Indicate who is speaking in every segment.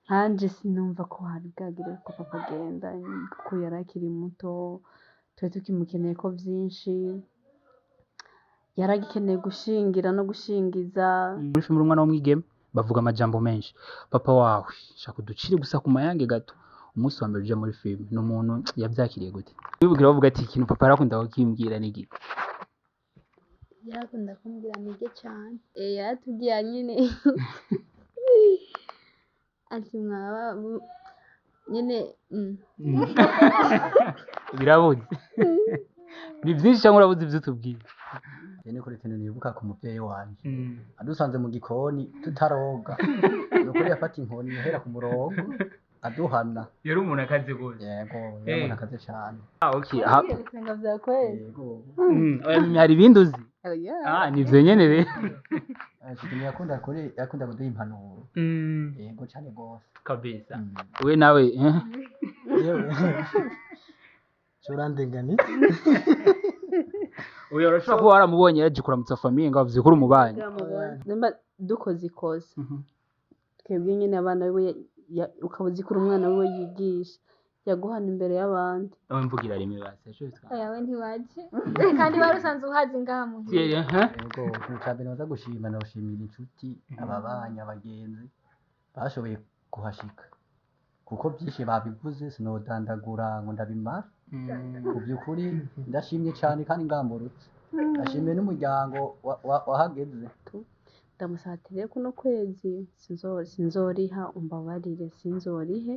Speaker 1: Nkanje sinumva ko hari bwagire ko papa agenda, kuko yari akiri muto, twari tukimukeneye ko vyinshi, yaragikeneye gushingira no gushingiza.
Speaker 2: Muri filime uri umwana w'umwigeme, bavuga amajambo menshi. Papa wawe, shaka uducire gusa ku mayange gato. Umunsi wa mbere uja muri filime, ni umuntu yavyakiriye gute? Wibwira bavuga ati ikintu papa yarakunda kukimbwira ni igiki?
Speaker 3: Yarakunda kumbwira nige cane. Yaratubwira nyene ati mwaba nyene.
Speaker 2: Birabuze, ni vyinshi cyangwa urabuze ivyo utubwira?
Speaker 4: Ni kuri ikintu nibuka ku muvyeyi wanje, adusanze mu gikoni tutaroga, ni ukuri yafata inkoni yahera ku murongo aduhana.
Speaker 2: Yari umuntu akaze gose.
Speaker 4: Yego, yari umuntu akaze cane.
Speaker 2: Ah, okay.
Speaker 1: Gusenga vya kweli.
Speaker 4: Yego.
Speaker 2: Oya, hari ibindi uzi?
Speaker 1: Oya.
Speaker 2: Ah, nivyo nyene rero.
Speaker 4: Ikintu yakunda kuri, yakunda kuduha impanuro. Yego, cane gose.
Speaker 2: Kabisa. We nawe, eh?
Speaker 5: Yewe, urandenganije.
Speaker 2: Oya, urashobora kuba waramubonye yaje kuramutsa famille ngo avuze ko uri umubanyi.
Speaker 1: Nimba dukoze ikosa, twebwe nyene abana biwe, ukaba uzi ko uri umwana wiwe yigisha, yaguhana imbere y'abandi.
Speaker 2: Nawe mvugira rimwe basi.
Speaker 3: Oya, we ntiwaje kandi wari usanzwe uhazi ngaha muhira.
Speaker 4: Yego, ikintu ca mbere baza gushima, noshimira inshuti, ababanyi, abagenzi bashoboye kuhashika, kuko byinshi babivuze, sinodandagura ngo ndabimara. Ku by'ukuri ndashimye cyane kandi ngamburutse, ndashimiye n'umuryango wahageze.
Speaker 1: Ndamusatiriye kuno kwezi sinzoriha, umbabarire, sinzorihe.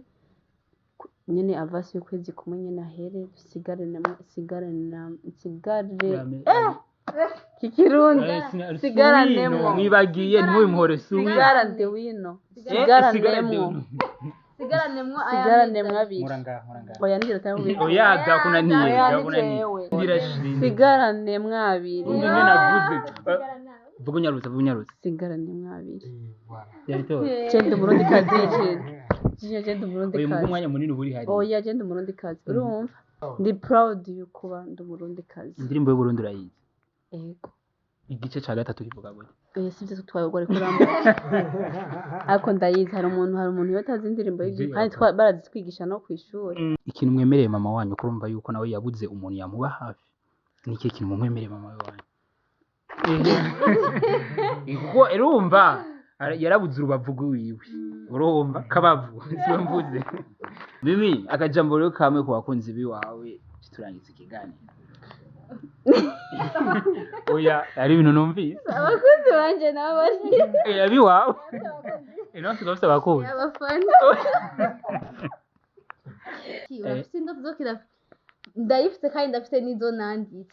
Speaker 1: Nyene avasi y'ukwezi kumwe nyene ahere, dusigarane, nsigare kikirundi, sigaranemo.
Speaker 2: Mwibagiye, ntimubimuhore suwi.
Speaker 1: Sigarane wino, sigaranemo.
Speaker 3: Sigaranемwo.
Speaker 1: Sigaranemo abiri.
Speaker 2: Nkora ngaha, nkora ngaha.
Speaker 1: Oya, ngira cyangwa?
Speaker 2: Oya, byakunaniye.
Speaker 1: Oya, ni
Speaker 2: Byakunaniye.
Speaker 1: jewe.
Speaker 2: Ndirashimye.
Speaker 1: Sigaranemo abiri.
Speaker 2: Undi nyene avuze, vuga unyarutse, vuga unyarutse.
Speaker 1: Sigaranemo abiri.
Speaker 2: Yabitoye.
Speaker 1: Je ndi umurundi kazi, je ndi umurundi
Speaker 2: Oya, muga
Speaker 1: kazi.
Speaker 2: umwanya munini uba uri hari.
Speaker 1: Oya, je ndi umurundi kazi, urumva ndi proud yo kuba ndi umurundi kazi.
Speaker 2: Indirimbo y'Uburundi urayizi?
Speaker 1: Ego.
Speaker 2: Igice ca gatatu kivuga gute?
Speaker 1: Oya, sivyo twari ariko urambaza, ariko ndayizi. Hari umuntu iyo atazi indirimbo y'igihugu kandi barazitwigisha no kw'ishuri.
Speaker 2: Ikintu mwemereye mama wanyu, kurumva yuko nawe yabuze umuntu yamuba hafi, ni ikihe kintu mumwemereye mama wanyu? Kuko urumva yarabuze urubavu rwiwe, urumva kabavu siwe mvuze. Mimi, akajambo rero kamwe ku bakunzi biwawe, turangiza ikiganiro. Oya, hari ibintu numvise.
Speaker 3: Abakunzi banje nabo bari
Speaker 2: Eh, abiwawe. Eh, nawe usigaye ufise abakunzi?
Speaker 3: Abafana. Urafise indoto zo kira? Ndayifite kandi ndafite n'izo nanditse.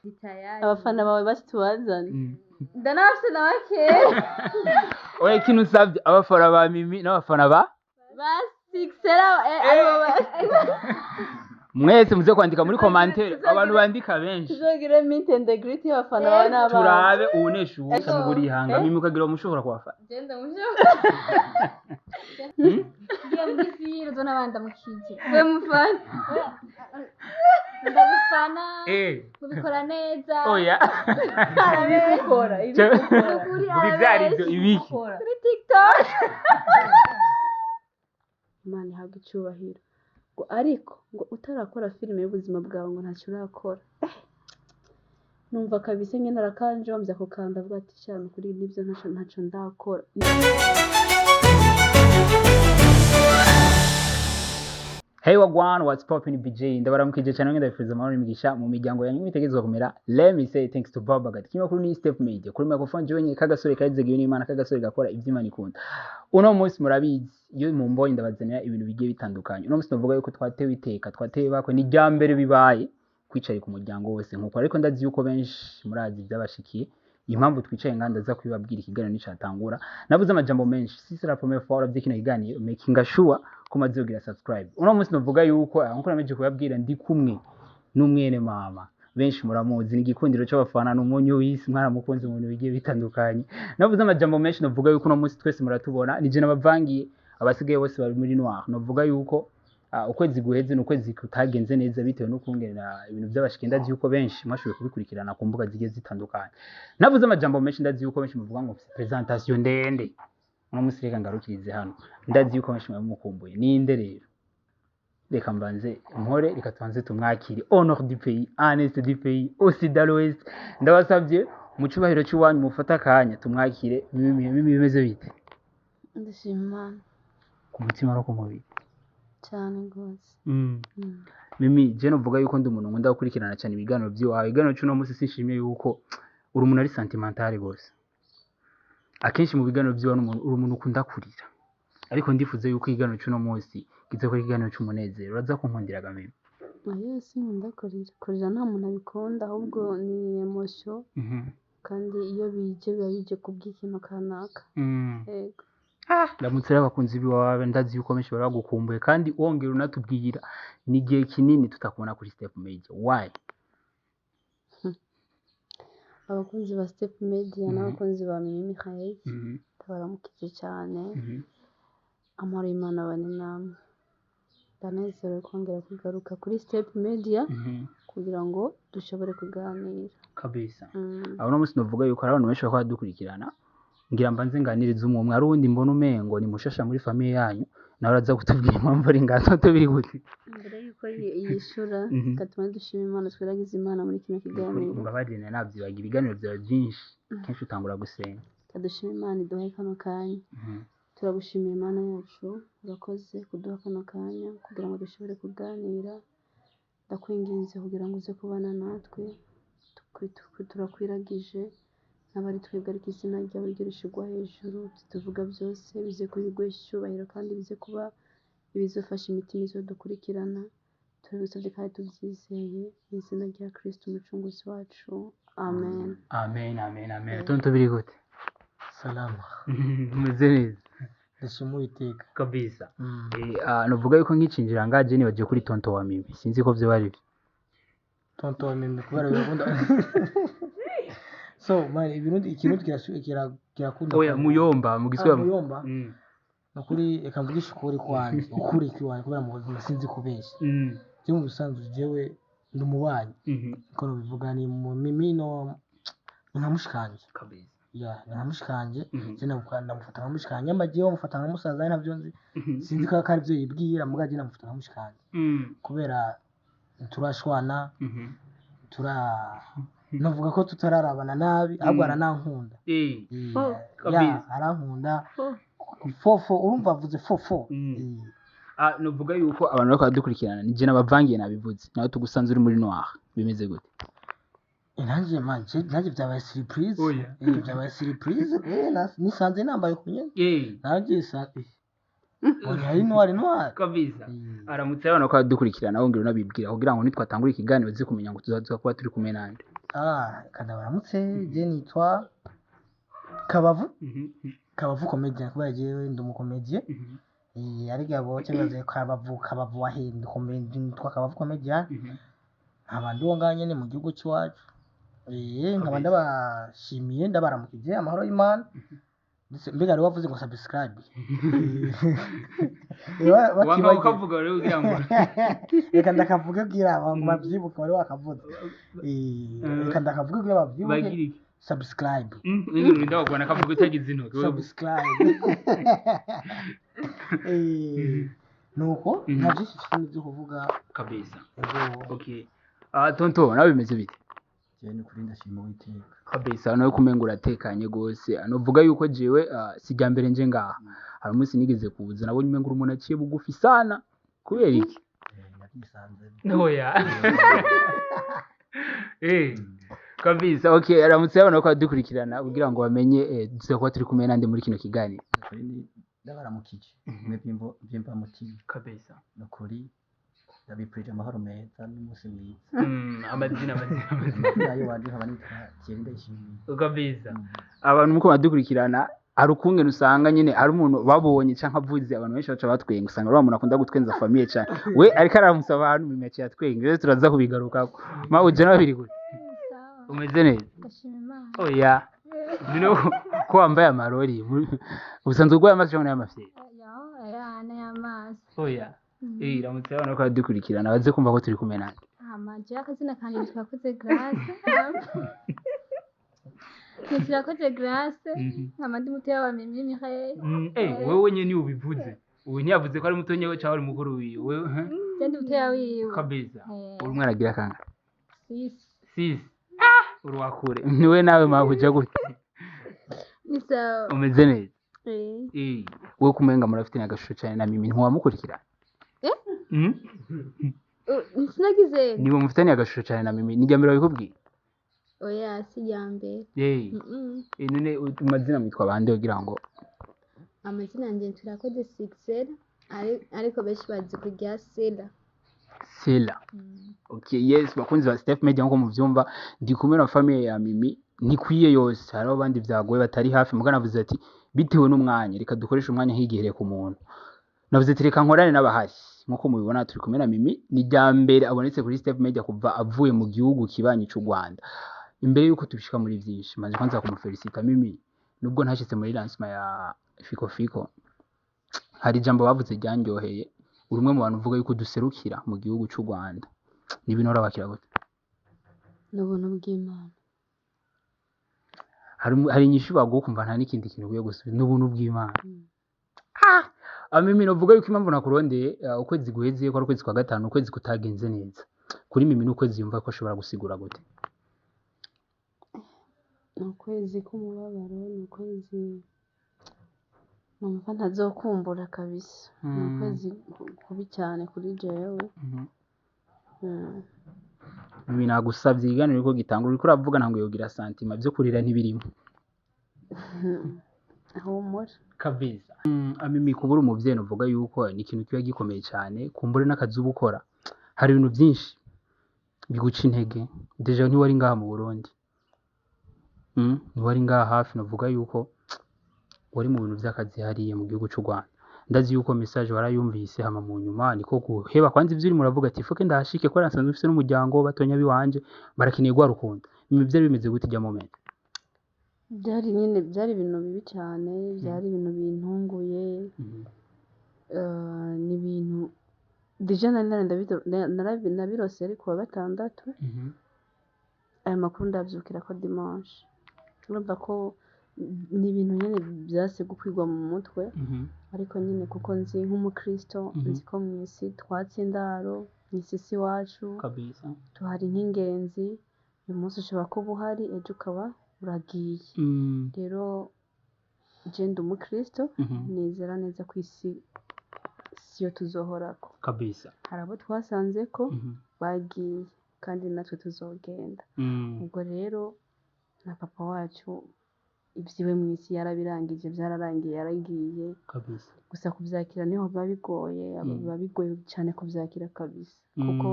Speaker 3: Ndi tayari.
Speaker 1: Abafana bawe basi tubazane.
Speaker 3: Ndanabafite na bakeya.
Speaker 2: Oya, ikintu usabye abafana ba Mimi n'abafana ba
Speaker 3: Ba Sixera, abo
Speaker 2: mwese muze kwandika muri commentaire, abantu bandika benshi.
Speaker 1: Tuzogire meet and greet y'abafana bawe n'abana.
Speaker 2: Turabe uwunesha uwu mugura ihanga. Mimi, ukagira umushobora kubafana.
Speaker 3: Genda musho. Ngiye muri filo zo n'abandi mukije. We mufana. Ndabifana. Mubikora neza.
Speaker 2: Oya.
Speaker 1: Ibikora.
Speaker 3: Nukuri.
Speaker 2: Vuga ibyo aribyo, ibiki?
Speaker 3: Kuri TikTok.
Speaker 1: Imana ihabwe icyubahiro. Ngo ariko ngo utarakora filime y'ubuzima bwawe, ngo ntacyo urakora. Numva kabisa nyine arakanje bamze ako kantu, avuga ati cyane kuri nibyo, ntacyo ndakora.
Speaker 2: Hey wagwan, what's poppin', BJ? Ndabaramukije cyane, ndabifuriza amahoro n'imigisha mu miryango yanyu mwitegezwa kumera. Let me say thanks to Baba Gati. Kinyamakuru ni Step Media. Kuri microphone jewe nyine kagasore kayizegiwe n'Imana, kagasore gakora ivy'Imana ikunda. Uno munsi murabizi, iyo mumbonye ndabazanira ibintu bigiye bitandukanye. Uno munsi navuga yuko twatewe iteka, twatewe bakwe, ni rya mbere bibaye kwicaye ku muryango wose nkuko, ariko ndazi yuko benshi murazi ibyabashikiye. Impamvu twicaye nganda za kubibabwira ikiganiro nicatangura. Navuze amajambo menshi, si c'est la première fois uravye kino kiganiro, making sure ko maze kugira subscribe. Uno munsi navuga yuko nkuko nameje kubabwira, ndi kumwe n'umwene mama, benshi muramuzi, ni igikundiro c'abafana, ni umunyu w'isi, mwaramukunze mu bintu bigiye bitandukanye. Navuze amajambo menshi, navuga yuko uno munsi twese muratubona, nije nabavangiye, abasigaye bose bari muri noir. Navuga yuko ukwezi guheze ni ukwezi kutagenze neza bitewe no kungenera ibintu by'abashike. Ndazi yuko benshi mwashoboye kubikurikirana ku mbuga zigiye zitandukanye. Navuze amajambo menshi, ndazi yuko benshi muvuga ngo mfise presentation ndende. Uno munsi reka ngarukirize hano, ndazi yuko benshi mwamukumbuye. Ninde rero? Reka mbanze mpore, reka tubanze tumwakire, au nord du pays, en est du pays, au sud, à l'ouest. Ndabasabye mu cyubahiro cy'iwanyu mufate akanya tumwakire. Mimi, Mimi, bimeze bite?
Speaker 1: Ndashima Imana.
Speaker 2: Ku mutima no ku mubiri?
Speaker 1: Cyane rwose.
Speaker 2: Mimi, je novuga yuko ndi umuntu nkunda gukurikirana cyane ibiganiro by'iwawe. Ibiganiro cy'uno munsi sinshimye yuko uri umuntu ari sentimental rwose. Akenshi mu biganiro by'iwawe uri umuntu ukunda kurira, ariko ndifuza yuko ikiganiro cy'uno munsi kiza kuba ikiganiro cy'umunezero. Uraza kunkundira Mimi?
Speaker 1: Oya, sinkunda kurira. Kurira nta muntu abikunda, ahubwo ni émotion, kandi iyo bije biba bije kubw'ikintu kanaka. Yego.
Speaker 2: Ndamutse rero abakunzi b'iwawe, ndazi yuko benshi bari bagukumbuye, kandi wongera unatubwira ni igihe kinini tutakubona kuri Step Media, why?
Speaker 1: Abakunzi ba Step Media n'abakunzi ba Mimi Mihael, ndabaramukije cyane. Amahoro y'Imana abane namwe. Ndanezerewe kongera kugaruka kuri Step Media kugira ngo dushobore kuganira.
Speaker 2: Kabisa. Aho uno munsi novuga yuko hari abantu benshi bakora badukurikirana, ngira mbanze nganirize umwe umwe. Hari uwundi mbona umengo ni mushasha muri famille yanyu, nawe araza kutubwira impamvu ari ngato tubiri gute.
Speaker 1: Mbere yuko yishura, reka tubanze dushime Imana, twiragize Imana muri kino kiganiro.
Speaker 2: Mbabarire, nari navyibagiye. Ibiganiro byawe byinshi kenshi utangura gusenga.
Speaker 1: Reka dushime Imana iduhe kano kanya. Turagushimiye Imana yacu, urakoze kuduha kano kanya kugira ngo dushobore kuganira. Ndakwinginze kugira ngo uze kubana natwe. Turakwiragije n'abari twebwe, ariko izina ryawe ryo rishigwa hejuru. Ibyo tuvuga byose bize kubiguhesha icyubahiro, kandi bize kuba ibizofasha imitima izodukurikirana. Turabisabye kandi tubyizeye mu izina rya Kristo umucunguzi wacu, amen.
Speaker 2: Amen, amen, amen. Tonto, biri gute?
Speaker 5: Salama.
Speaker 2: Umeze neza?
Speaker 5: Ndashima Uwiteka.
Speaker 2: Kabisa. Novuga yuko nkicinjira ngaje nibagiye kuri tonto wa Mimi, sinzi ko vyo bari byo.
Speaker 5: Tonto wa Mimi, kubera birakunda, so man, ibirundi ikirundi kirakunda.
Speaker 2: Oya, muyomba mu Giswahili.
Speaker 5: Muyomba. Nukuri reka mvugishe ukuri kwanjye, ukuri kwanjye, kubera mu buzima sinzi kubeshya. Je mu busanzwe jewe ndi umubanyi, niko nobivuga, ni mu Mimi no ni nka mushikanje.
Speaker 2: Kabisa.
Speaker 5: Ya, ni nka mushikanje. Je ndamufata nka mushikanje, nyama jewe mufata nka musaza we, ntabyo nzi, sinzi ko ari byo yibwira, muga je ndamufata nka mushikanje kubera nturashwana, tura navuga ko tutararabana nabi, ahubwo aranankunda.
Speaker 2: Kabisa.
Speaker 5: Arankunda fofo, urumva avuze fofo.
Speaker 2: Novuga yuko abantu bariko baradukurikirana nije nabavangiye, nabivuze nawe tugusanze uri muri noir, bimeze gute?
Speaker 5: Nanjye manje nanjye byabaye surprise.
Speaker 2: Oya.
Speaker 5: Byabaye surprise, nisanze nambaye ku nyene, nanjye mbonye hari noir noir.
Speaker 2: Kabisa. Aramutse abantu bariko baradukurikirana, wongera unabibwira kugira ngo nitwatangura ikiganiro baze kumenya ngo tuzaza kuba turi kumwe nande.
Speaker 5: Kada baramutse, je nitwa Kabavu, Kabavu comedian, kubera jewe ndi umukomedian. Ariko abo cyabaze Kabavu, Kabavu wahindi comedian, nitwa Kabavu comedian, nkaba ndi uwo ngaho nyene mu gihugu cy'iwacu. Nkaba ndabashimiye, ndabaramukije amahoro y'Imana. Ndetse mbega wari wavuze ngo subscribe.
Speaker 2: Wanga
Speaker 5: Bakibagiwe.
Speaker 2: ukavuga rero kugira ngo
Speaker 5: Reka ndakavuge kugira abantu babyibuke, wari wakavuze. Reka ndakavuge kugira babyibuke.
Speaker 2: Bagira iki?
Speaker 5: Subscribe.
Speaker 2: Ndabagwana kavuga utagize intoki.
Speaker 5: Subscribe. Nuko nta byinshi mfite byo kuvuga.
Speaker 2: Kabisa.
Speaker 5: Ego.
Speaker 2: Okay, tonto, nawe bimeze bite?
Speaker 4: Jewe ni ukuri ndashima Uwiteka.
Speaker 2: Kabisa, nawe kumenga uratekanye gose. Novuga yuko jewe si irya mbere nje ngaha, hari umunsi nigeze kuza nabonye umenga uri umuntu aciye bugufi sana, kubera iki?
Speaker 4: Narisanze.
Speaker 2: Oya, kabisa. Okay, aramutse abantu bakaba dukurikirana kugira ngo bamenye tuza kuba turi kumwe nande muri kino kiganiro.
Speaker 4: Nukuri ndabaramukije mwe byimva mutima.
Speaker 2: Kabisa.
Speaker 4: Nukuri ndabipfurije amahoro meza n'umunsi mwiza.
Speaker 2: Amazina, amazina, amazina.
Speaker 4: Amazina y'iwanje nkaba nitwa Thierry Ndayishimiye.
Speaker 2: Kabisa. Abantu muko badukurikirana, hari ukungene usanga nyene hari umuntu babonye canke avuze, abantu benshi baca batwenga, usanga ari wa muntu akunda gutwenza famille cane, we ariko aramusa abantu mimi yaciye atwenga. Rero turaza kubigarukako. Ma uje nawe biri gute?
Speaker 3: Sawa.
Speaker 2: Umeze neza?
Speaker 3: Ndashima Imana.
Speaker 2: Oya, none ko wambaye amarori, usanzwe urwaye amaso canke n'ayamafyeri?
Speaker 3: Ya, aya n'ay'amaso.
Speaker 2: Oya, ramutse abantu ko badukurikirana baze kumva ko turi kumwe nande.
Speaker 3: Hama jewe akazina kanje nitwa Kuze Grace. Turakoze Grace, nkaba ndi mutoya wa Mimi Mireille.
Speaker 2: Wewe nyene niwe ubivuze. Ubu ntiyavuze ko ari mutonya we cyangwa ari mukuru wiwe. Wewe
Speaker 3: Je ndi mutoya wiwe.
Speaker 2: Kabisa.
Speaker 3: Eh.
Speaker 2: Uri umwana agira kangahe?
Speaker 3: Six.
Speaker 2: Sisi. Uri wakure. Niwe nawe mabuja gute?
Speaker 3: Ni sawa.
Speaker 2: Umeze neza.
Speaker 1: Eh.
Speaker 2: Wewe kumenga murafitanye agashusho cyane na Mimi ntiwamukurikira?
Speaker 3: Eh?
Speaker 2: Mm?
Speaker 3: Sinagize.
Speaker 2: Niwe mufitanye agashusho cyane na Mimi. Nijya mbere babikubwiye.
Speaker 3: Oya, si iya mbere.
Speaker 2: None amazina mwitwa bande kugira ngo
Speaker 3: Amazina yanjye Turakoze Sixela, ariko benshi bazi kurya Sela.
Speaker 2: Sela. Okay, yes, bakunzi ba Steph Media, nkuko muvyumva ndi kumwe na famille ya Mimi ntikwiye yose. Hariho abandi vyagoye batari hafi, mugana navuze ati bitewe n'umwanya reka dukoreshe umwanya higihere ku muntu. Navuze ati reka nkorane n'abahari. Nkuko mubibona turi kumwe na Mimi, ni rya mbere abonetse kuri Steph Media kuva avuye mu gihugu kibanyi c'u Rwanda. Imbere yuko tubishika muri vyinshi, manje kwanza kumufelicita Mimi, nubwo ntashitse muri lancement ya Fiko Fiko, hari ijambo bavuze ryanryoheye. Uri umwe mu bantu uvuga yuko duserukira mu gihugu c'u Rwanda. Ni ibintu urabakira gute?
Speaker 1: Ni ubuntu bw'Imana.
Speaker 2: Hari inyishu baguha ukumva nta n'ikindi kintu ukwiye gusubiza. Ni ubuntu bw'Imana. Mimi, novuga yuko impamvu nakurondeye, ukwezi guheze ko ari ukwezi kwa gatanu, ukwezi kutagenze neza kuri Mimi, ni ukwezi yumva ko ashobora gusigura gute?
Speaker 1: Ni ukwezi k'umubabaro, ni ukwezi numva ntazokumbura kabisa. Ni ukwezi kubi cyane kuri jewe.
Speaker 2: Mimi, nagusavye ikiganiro ko gitangura uriko uravuga ntabwo yogira sentiment vyo kurira ntibirimo.
Speaker 1: Humura.
Speaker 2: Kabisa. Mimi, kubura umuvyeyi novuga yuko ni ikintu kiba gikomeye cyane, kumbure n'akazi uba ukora. Hari ibintu byinshi biguca intege. Déjà ntiwari ngaha mu Burundi. Ntiwari ngaha hafi, novuga yuko wari mu bintu vy'akazi hariya mu gihugu c'u Rwanda. Ndazi yuko message warayumvise, hama mu nyuma niko guheba kwanza ivyo urimo uravuga ati foke ndahashike ko nasanzwe mfise n'umuryango batonya biwanje barakeneye gwa rukundo. Mimi, vyari bimeze gute ijya moment?
Speaker 1: Byari nyine, byari ibintu bibi cyane, byari ibintu bintunguye. Ni ibintu déjà nari nabirose ari kuwa gatandatu. Aya makuru ndabyukira ko dimanche. Urumva ko ni ibintu nyine byase gukwirwa mu mutwe, ariko nyine kuko nzi nk'umukristo, nzi ko mu isi twatse indaro, mu isi si iwacu.
Speaker 2: Kabisa.
Speaker 1: Tuhari nk'ingenzi. Uyu munsi ushobora kuba uhari, ejo ukaba uragiye. Rero je ndi umukristo, nizera neza ko isi siyo tuzohorako.
Speaker 2: Kabisa.
Speaker 1: Hari abo twasanze ko bagiye, kandi natwe tuzogenda. Ubwo rero na papa wacu ibyiwe mu isi yarabirangije, byararangiye, yaragiye.
Speaker 2: Kabisa.
Speaker 1: Gusa kubyakira niho biba bigoye, biba bigoye cyane kubyakira kabisa, kuko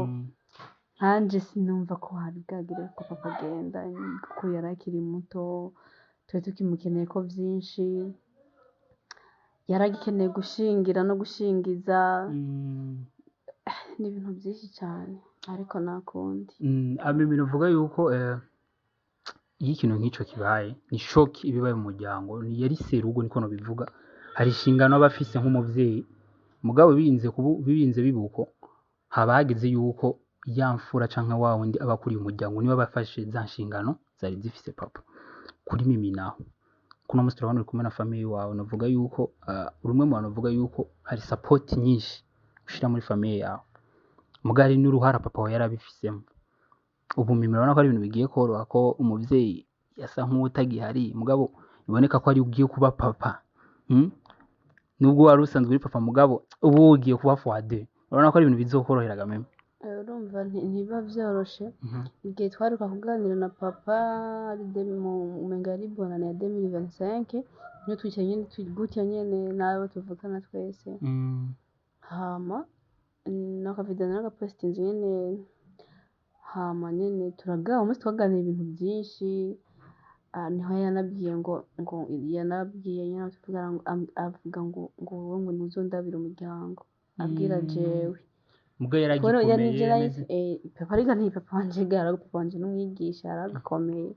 Speaker 1: nkanje sinumva ko hari bwagire ko papa agenda, kuko yari akiri muto, twari tukimukeneye ko byinshi, yaragikeneye gushingira no gushingiza. Ni ibintu byinshi cyane, ariko nta kundi.
Speaker 2: Mimi, novuga yuko iyo ikintu nk'ico kibaye ni shock iba ibaye mu muryango. Ni yari serugo niko nobivuga. Hari inshingano aba afise nk'umuvyeyi, mugabo birinze kubu birinze bibuko haba hageze yuko ya mfura canke wa wundi aba akuriye umuryango niwe aba afashe za nshingano zari zifise papa. Kuri Mimi naho, kuno musi turabona uri kumwe na famille wawe, novuga yuko uri umwe mu bantu bavuga yuko hari support nyinshi ushira muri famille yawe, mugabo hari n'uruhara papa wawe yarabifisemo. Ubu Mimi urabona ko ari ibintu bigiye koroha ko umuvyeyi yasa nk'uwutagihari, mugabo biboneka ko ari ugiye kuba papa. Nubwo wari usanzwe uri papa, mugabo ubu ugiye kuba fois deux, urabona ko ari ibintu bizokorohera Mimi?
Speaker 1: Urumva ntibiba vyoroshe. Igihe twaruka kuganira na papa ari umenga yari bonane ya 2025, niyo twicaye nyene gutya nyene n'abo tuvukana twese. Hama nakavideo naragapostinze nyene, hama nyene turagawa umunsi twaganira ibintu byinshi. Niho yanabwiye ngo yanabwiye nyene tuvugana ngo avuga ngo wowe ngo ntuzondabira umuryango, abwira jewe.
Speaker 2: Mugabo yaragikomeye.
Speaker 1: Papa ariko nti papa wanje gara, papa wanje n'umwigisha yaragakomeye.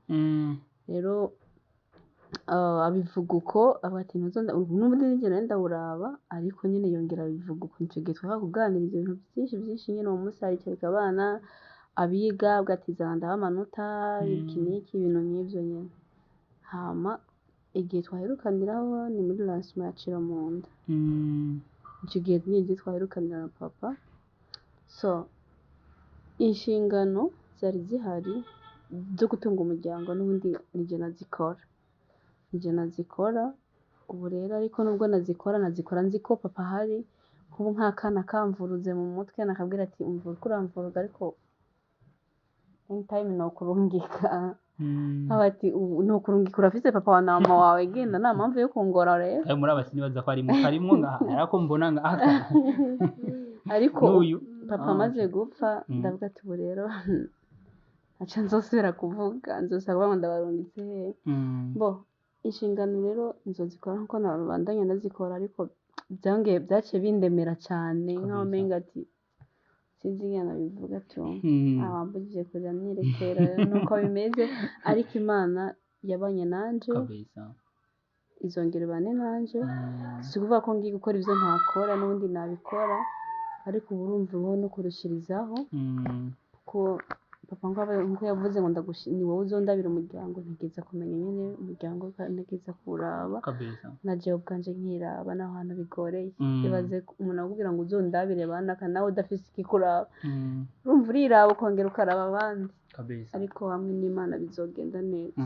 Speaker 1: Rero abivuga uko, avuga ati ntuzonda n'ubundi nigera ndawuraba, ariko nyene yongera abivuga uko. Nico gihe twashaka kuganira ivyo bintu byinshi byinshi nyene. Uwo munsi haricarika abana abiga, avuga ati zana ndabaha amanota, iki n'iki, ibintu nk'ivyo nyene. Hama igihe twaherukaniraho ni muri lancement ya Cira mu nda. Icyo gihe nyine twaherukanira na papa. So inshingano zari zihari zo gutunga umuryango n'ubundi nijye nazikora, nijye nazikora. Ubu rero ariko nubwo nazikora, nazikora nzi ko papa ahari. Nk'ubu nk'akana kamvuruze mu mutwe, nakabwira ati: "Umva, uriko uramvuruga, ariko anytime nokurungika." Nkaba ati: "Ubu nokurungika, urafise papa wa na mama wawe, genda, nta mpamvu yo kungora." Rero
Speaker 2: Ayo muri aba sinibaza ko harimo karimwo ngaha, ariko mbona ngaha
Speaker 1: ariko
Speaker 2: n'uyu
Speaker 1: papa
Speaker 2: Ah,
Speaker 1: amaze gupfa, ndavuga ati: "Ubu rero ntaco nzosubira kuvuga, nzosaba ngo ndabarungitse hehe?" Bo inshingano rero nzozikora nkuko nabandanya ndazikora, ariko byongeye byaciye bindemera cyane, nkaho
Speaker 2: Kabisa.
Speaker 1: umenga ati sinzi ingene nabivuga tu. Awambujije kurira nirekera nuko bimeze, ariko Imana yabanye nanje, izongera ibane nanje. Si ukuvuga ko ngiye gukora ibyo ntakora, n'ubundi nabikora, ariko ubu urumva ubu no kurushirizaho, kuko papa nkuko yavuze ngo ni wowe uzondabira umuryango, ntegereza kumenya nyine umuryango, ntegereza kuwuraba na jewe ubwanje nkiraba n'aho hantu bigoreye. Ibaze ko umuntu akubwira ngo uzondabire banaka, nawe udafise ikikuraba. Urumva uriraba ukongera ukaraba abandi, ariko hamwe n'Imana bizogenda neza.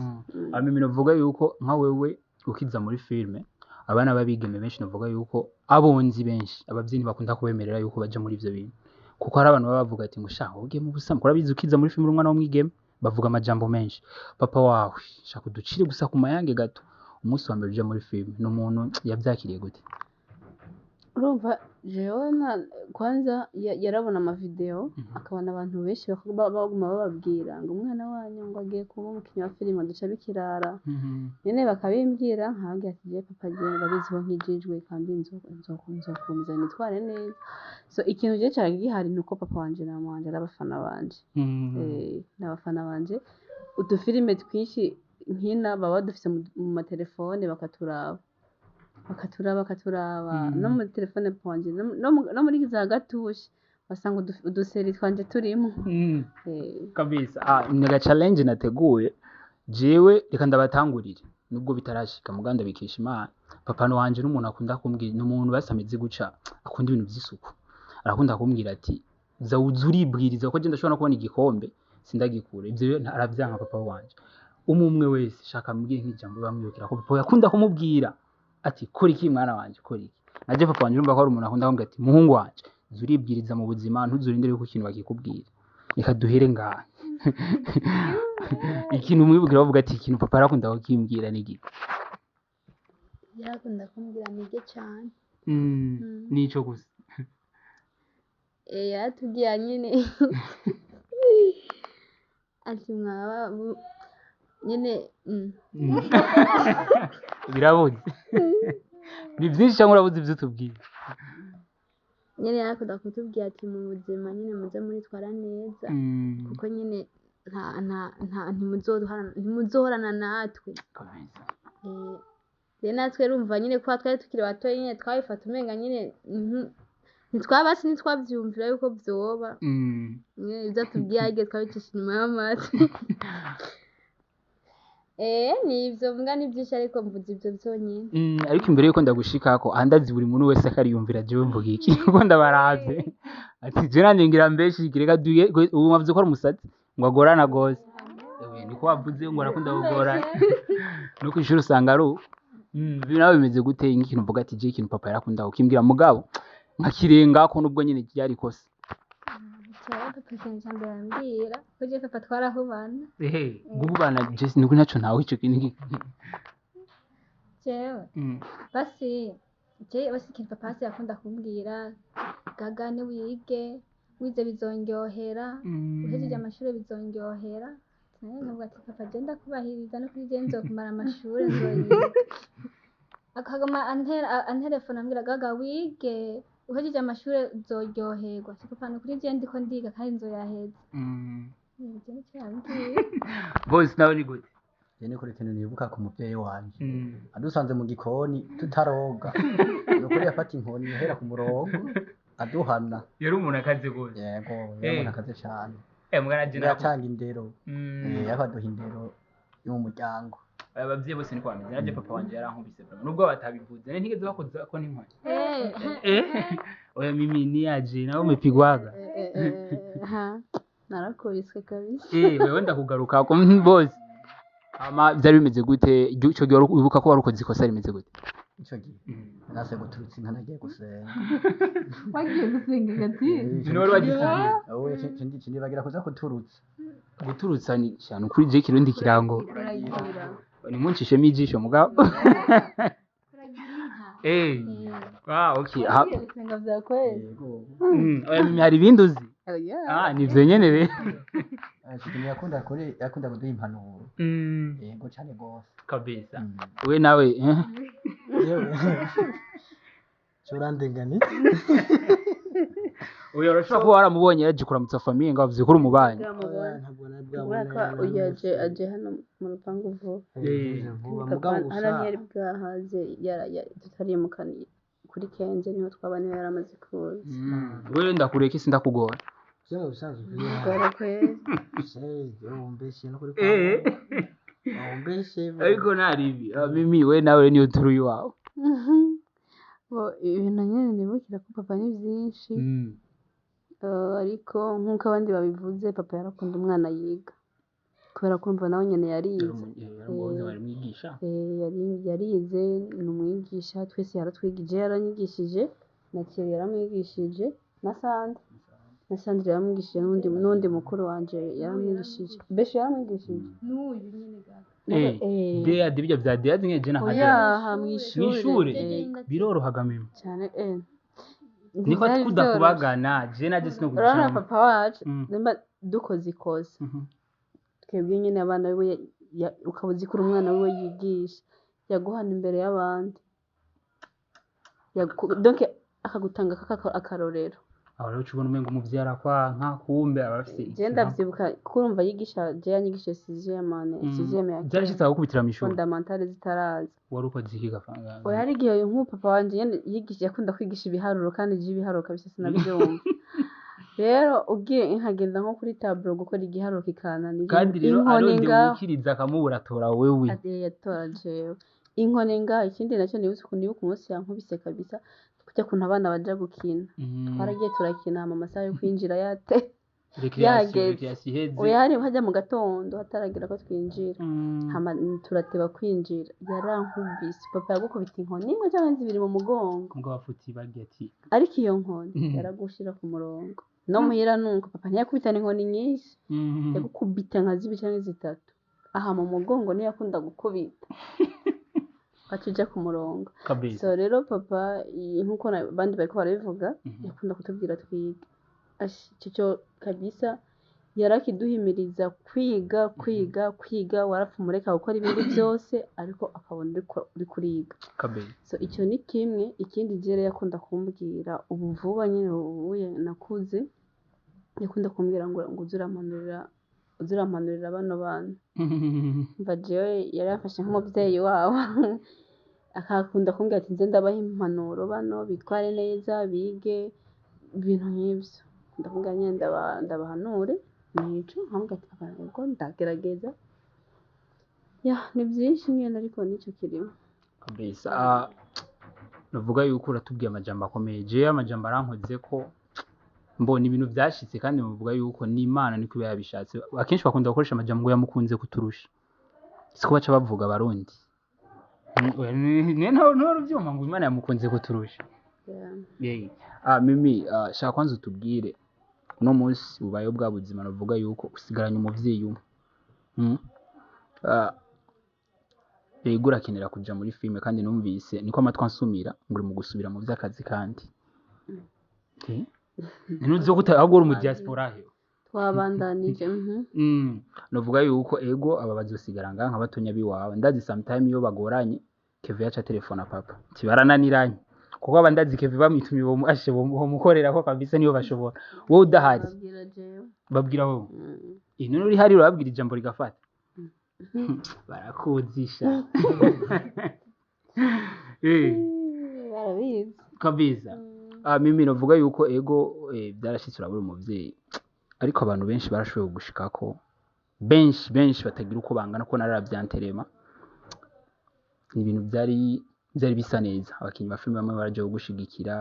Speaker 2: Hama navuga yuko nka wewe ukiza muri filime, abana b'abigeme benshi, navuga yuko abonzi benshi abavyeyi ntibakunda kubemerera yuko baja muri ivyo bintu, kuko hari abantu baba bavuga ati ngo sha ugiye mu busambo. Urabizi, ukiza muri filime uri umwana w'umwigeme bavuga amajambo menshi. Papa wawe, shaka uducire gusa ku mayange gato, umunsi wa mbere uja muri filime ni umuntu yavyakiriye gute?
Speaker 1: Urumva jewe kwanza yarabona amavideo, akabona abantu benshi baguma bababwira ngo umwana wanyu ngo agiye kuba umukinyi wa filime, duca bikirara nyene bakabimbwira, nkababwira ati: "Jewe papa, jewe ndabizi ko nkijijwe kandi nzokomeza nitware neza." So ikintu je cari gihari ni uko papa wanje na mama wanje ari abafana banje. Ni abafana banje. Udufilime twinshi nkina baba badufise mu matelefone, bakaturaba, bakaturaba, bakaturaba no muri telefone papa wanje, no muri za gatushe basanga uduseri twanje turimo.
Speaker 2: Kabisa. Ni aga challenge nateguye jewe, reka ndabatangurire nubwo bitarashika, muganda bikesha Imana. Papa wanje n'umuntu akunda kumbwira, ni umuntu basameze guca, akunda ibintu by'isuku, arakunda kumbwira ati: "Za uza uribwiriza," kuko je ndashobora no kubona igikombe sindagikure. Ivyo rero aravyanka papa wanje. Umwe umwe wese shaka ambwire nk'ijambo bamwibukira ko papa yakunda kumubwira ati: "Kora iki mwana wanje, kora iki." Naje papa wanje urumva ko ari umuntu akunda kumbwira ati: "Muhungu wanje, uza uribwiriza mu buzima, ntuzurindire yuko ikintu bakikubwira." Reka duhere ngaha, ikintu mwibukira bavuga ati: "Ikintu papa yarakunda kukimbwira ni giki?"
Speaker 3: Yarakunda kumbwira nige cyane.
Speaker 2: Nico gusa?
Speaker 3: Yaratubwira nyine ati mwaba nyine.
Speaker 2: Birabuze, ni byinshi cyangwa urabuze ibyo utubwira?
Speaker 3: Nyine yarakunda kutubwira ati mu buzima nyine muze muritwara neza, kuko nyine nta nta nta ntimuzohorana natwe. Rero natwe urumva nyine kuba twari tukiri batoya nyine twabifata umenga nyine ntitwabasi ntitwavyumvira yuko vyoba. Nyine ibyo atubwiye ariko twabicisha inyuma y'amatwi. Ni ivyo mbwa, ni byinshi ariko mvuze ivyo vyonyine.
Speaker 2: Ariko imbere yuko ndagushikako andazi, buri muntu wese akariyumvira jewe mvuga iki, kuko ndabaravye ati je nanje ngira mbeshike. Reka duye ubu mwavuze ko ari umusatsi ngo agorana gose. Ewe, niko wavuze ngo arakunda kugorana, no kw'ishuri usanga ari uko. Nawe bimeze gute, nk'ikintu mvuga ati je ikintu papa yarakunda kukimbwira mugabo nkakirengako nubwo nyene ryari ikosa?
Speaker 6: Jewe papa ikintu ca mbere ambwira ko jewe papa twarahubana.
Speaker 2: Ehe, guhubana je niko ntaco ntawe ico kintu.
Speaker 6: Jewe basi je basi ikintu papa hasi yakunda kumbwira: "Gaga, niwige, wize bizondyohera, uhejeje amashure bizondyohera." Nawe nkavuga ati: "Papa, je ndakubahiriza no kuri je nzokumara amashure nzoyiga." Akaguma anterefona ambwira: "Gaga, wige, uhejeje amashure uzoryoherwa." Ati: "Papa, ni ukuri je ndiko ndiga kandi nzoyaheza." Ivyo nico yambwiye.
Speaker 2: Bose nawe ni gute?
Speaker 4: Je ni kuri ikintu nibuka ku muvyeyi wanje, adusanze mu gikoni tutaroga, ni ukuri yafata inkoni yahera ku murongo aduhana.
Speaker 2: Yari umuntu akaze gose?
Speaker 4: Yego, yari umuntu akaze cane.
Speaker 2: Mwana je
Speaker 4: yatanga indero, yakaduha indero yo mu muryango.
Speaker 2: Abavyeyi bose niko bameze. Naje papa wanje yarankubise vraiment, nubwo batabivuze, nari ntigeze bakoza ko n'inkoni. Oya Mimi, niyaje nawe umepigwaga?
Speaker 1: Ha, narakubiswe kabisa.
Speaker 2: Wewe ndakugaruka ko bose. Ama byari bimeze gute ico gihe? Wibuka ko wari ukoze ikosa rimeze gute?
Speaker 4: Ico gihe nase guturutsa inka, nagiye gusenga.
Speaker 1: Wagiye gusenga gati?
Speaker 2: Ni wari wagisigiye?
Speaker 4: Wowe cindibagira kuza kuturutsa.
Speaker 2: Guturutsa ni cyane kuri je kirundi kirango.
Speaker 1: Uragira.
Speaker 2: Nimuncishemo ijisho mugabo. Ah, okay. Ah,
Speaker 1: Wagiye gusenga vya kweli?
Speaker 4: Yego.
Speaker 2: Oya Mimi, hari ibindi uzi?
Speaker 1: Oya.
Speaker 2: Ah, nivyo nyene rero.
Speaker 4: Shitini yakunda kuduha impanuro. Yego, cane gose.
Speaker 2: Kabisa. We nawe, eh?
Speaker 5: Yewe, curandenganitse.
Speaker 2: Oya, urashobora kuba waramubonye yaje kuramutsa famille ngo avuze ko uri umubanyi.
Speaker 1: Bwamubonye.
Speaker 5: Ntabwo nari
Speaker 1: Kubera ko
Speaker 5: bwabone.
Speaker 1: uyu aje hano mu rupangu vuba.
Speaker 5: Vuba, mugabo
Speaker 1: Papa
Speaker 5: gusa
Speaker 1: hano ntiyari bwahaze, tutarimukaniye kuri kenze niho twaba, niho yari amaze kuza.
Speaker 2: Wewe ndakureka isi ndakugora.
Speaker 5: Byo mu bisanzwe.
Speaker 1: Gora kweli.
Speaker 5: Umbeshe no kuri umbeshe.
Speaker 2: Ariko ntari ibi. Ah, Mimi, we nawe niyo turi iwawe.
Speaker 1: Bo ibintu nyine nibukira ko papa ni byinshi. Ariko nk'uko abandi babivuze, papa yarakunda umwana yiga kubera ko urumva nawe nyine yarize.
Speaker 2: Yari mwigisha.
Speaker 1: Yarize, ni umwigisha, twese yaratwigije, yaranyigishije, na Thierry yaramwigishije, na Sandra, na Sandra yaramwigishije, n'undi mukuru wanje yaramwigishije, Beshe yaramwigishije.
Speaker 3: N'uyu nyine gaga.
Speaker 2: Deade, bijya bya deade nyine je na
Speaker 1: Oya, mw'ishure.
Speaker 2: Mw'ishure?
Speaker 1: Yego.
Speaker 2: Birorohaga Mimi?
Speaker 1: Cyane.
Speaker 2: Niko
Speaker 1: Ntivyari
Speaker 2: tukunda
Speaker 1: vyoroshe.
Speaker 2: kubagana je naje
Speaker 1: Urabona
Speaker 2: sinokugisha.
Speaker 1: papa wacu, nimba dukoze ikosa, twebwe nyine abana biwe, ukaba uzi ko uri umwana wiwe yigisha, yaguhana imbere y'abandi. Donc akagutanga akarorero.
Speaker 2: Aho rero uca ubona umengo umuvyeyi arakwanka, kumbe aba afise
Speaker 1: Je ndavyibuka ko urumva yigisha, je yanyigishije sixième année, sixième ya kera.
Speaker 2: Byarashitse agukubitira mw'ishuri?
Speaker 1: Fondamentale zitaraza.
Speaker 2: Wari ukoze iki gafanga?
Speaker 1: Oya, hari igihe nk'ubu papa wanje nyene yigisha, yakunda kwigisha ibiharuro, kandi je ibiharuro kabisa sinavyumva. Rero ugiye nkagenda nko kuri tableau gukora igiharuro kikananira,
Speaker 2: Kandi rero
Speaker 1: inkoni
Speaker 2: arondera
Speaker 1: ngaho.
Speaker 2: umukiriza akamubura, atora wewe.
Speaker 1: Ati yatora jewe inkoni ngaho. Ikindi nacyo nibutse ukuntu, nibuka umunsi yankubise kabisa, kujya kuntu abana baja gukina. Twaragiye turakina, hama amasaha yo kwinjira yate
Speaker 2: Récréation.
Speaker 1: yageze.
Speaker 2: Récréation iheze.
Speaker 1: Oya, hari hajya mu gatondo hataragira ko twinjira. Hama turateba kwinjira, yarankubise. Papa yagukubita inkoni imwe cyangwa zibiri mu mugongo.
Speaker 2: Mugabo afuti bagiye ati
Speaker 1: Ariko iyo nkoni yaragushira ku murongo. No muhira nuko, papa ntiyakubitana inkoni nyinshi, yagukubita nka zibiri cyangwa zitatu aha mu mugongo, niyo yakunda gukubita, ugaca uja ku murongo.
Speaker 2: Kabisa.
Speaker 1: So rero papa, nkuko abandi bariko barabivuga, yakunda kutubwira twige. Ashi, ico cyo kabisa yarakiduhimiriza kwiga, kwiga, kwiga. Warapfa umureka gukora ibindi byose, ariko akabona uriko uriga.
Speaker 2: Kabisa.
Speaker 1: So icyo ni kimwe. Ikindi je rero yakunda kumbwira ubu vuba nyine, ubuye nakuze, yakunda kumbwira ngo uze urampanurira bano bana. Mva jewe yari yamfashe nk'umuvyeyi wabo, akakunda kumbwira ati nze ndabaha impanuro bano, bitware neza, bige, ibintu nk'ivyo. Ndamubwira nyene ndabahanure nico, nkamubwira ati papa yego ndagerageza. Ya, ni byinshi nyene, ariko nico kirimo.
Speaker 2: Kabisa. Ah, navuga yuko uratubwiye amajambo akomeye. Jewe amajambo arankoze ko mbona ibintu byashitse, kandi muvuga yuko n'Imana niko iba yabishatse. Akenshi bakunda gukoresha amajambo ngo yamukunze kuturusha, siko baca bavuga abarundi? Oya, ntawe uvyumva ngo Imana yamukunze kuturusha.
Speaker 1: Yeah.
Speaker 2: Yeah. Ah, Mimi, ah, shaka kwanza utubwire, uno munsi ubayeho bwa buzima navuga yuko usigaranye umuvyeyi umwe. Ah, yego urakenera kuja muri filime, kandi numvise niko amatwi ansumira ngo uri mu gusubira mu vy'akazi, kandi ntuzi ko ahubwo uri mu diaspora he?
Speaker 1: Twabandanije.
Speaker 2: Novuga yuko ego aba bazosigara ngaha nka batonya biwawe. Ndazi sometime iyo bagoranye, Keve yaca telefona papa tibarananiranye, kuko aba ndazi Keve bamwitumye bomuashe bomukorera ko kabisa niyo bashobora wowe udahari.
Speaker 1: Babwira jewe.
Speaker 2: Babwira wowe?
Speaker 1: Mm.
Speaker 2: None uri hari urababwira ijambo rigafata, barakuzisha.
Speaker 1: Barabizi.
Speaker 2: Kabisa. Ah, Mimi, novuga yuko ego byarashitse urabura umuvyeyi, ariko abantu benshi barashoboye gushikako, benshi benshi batagira uko bangana, ko nararavyanterema. Ni ibintu byari bisa neza, abakinyi ba filime bamwe baraje kugushigikira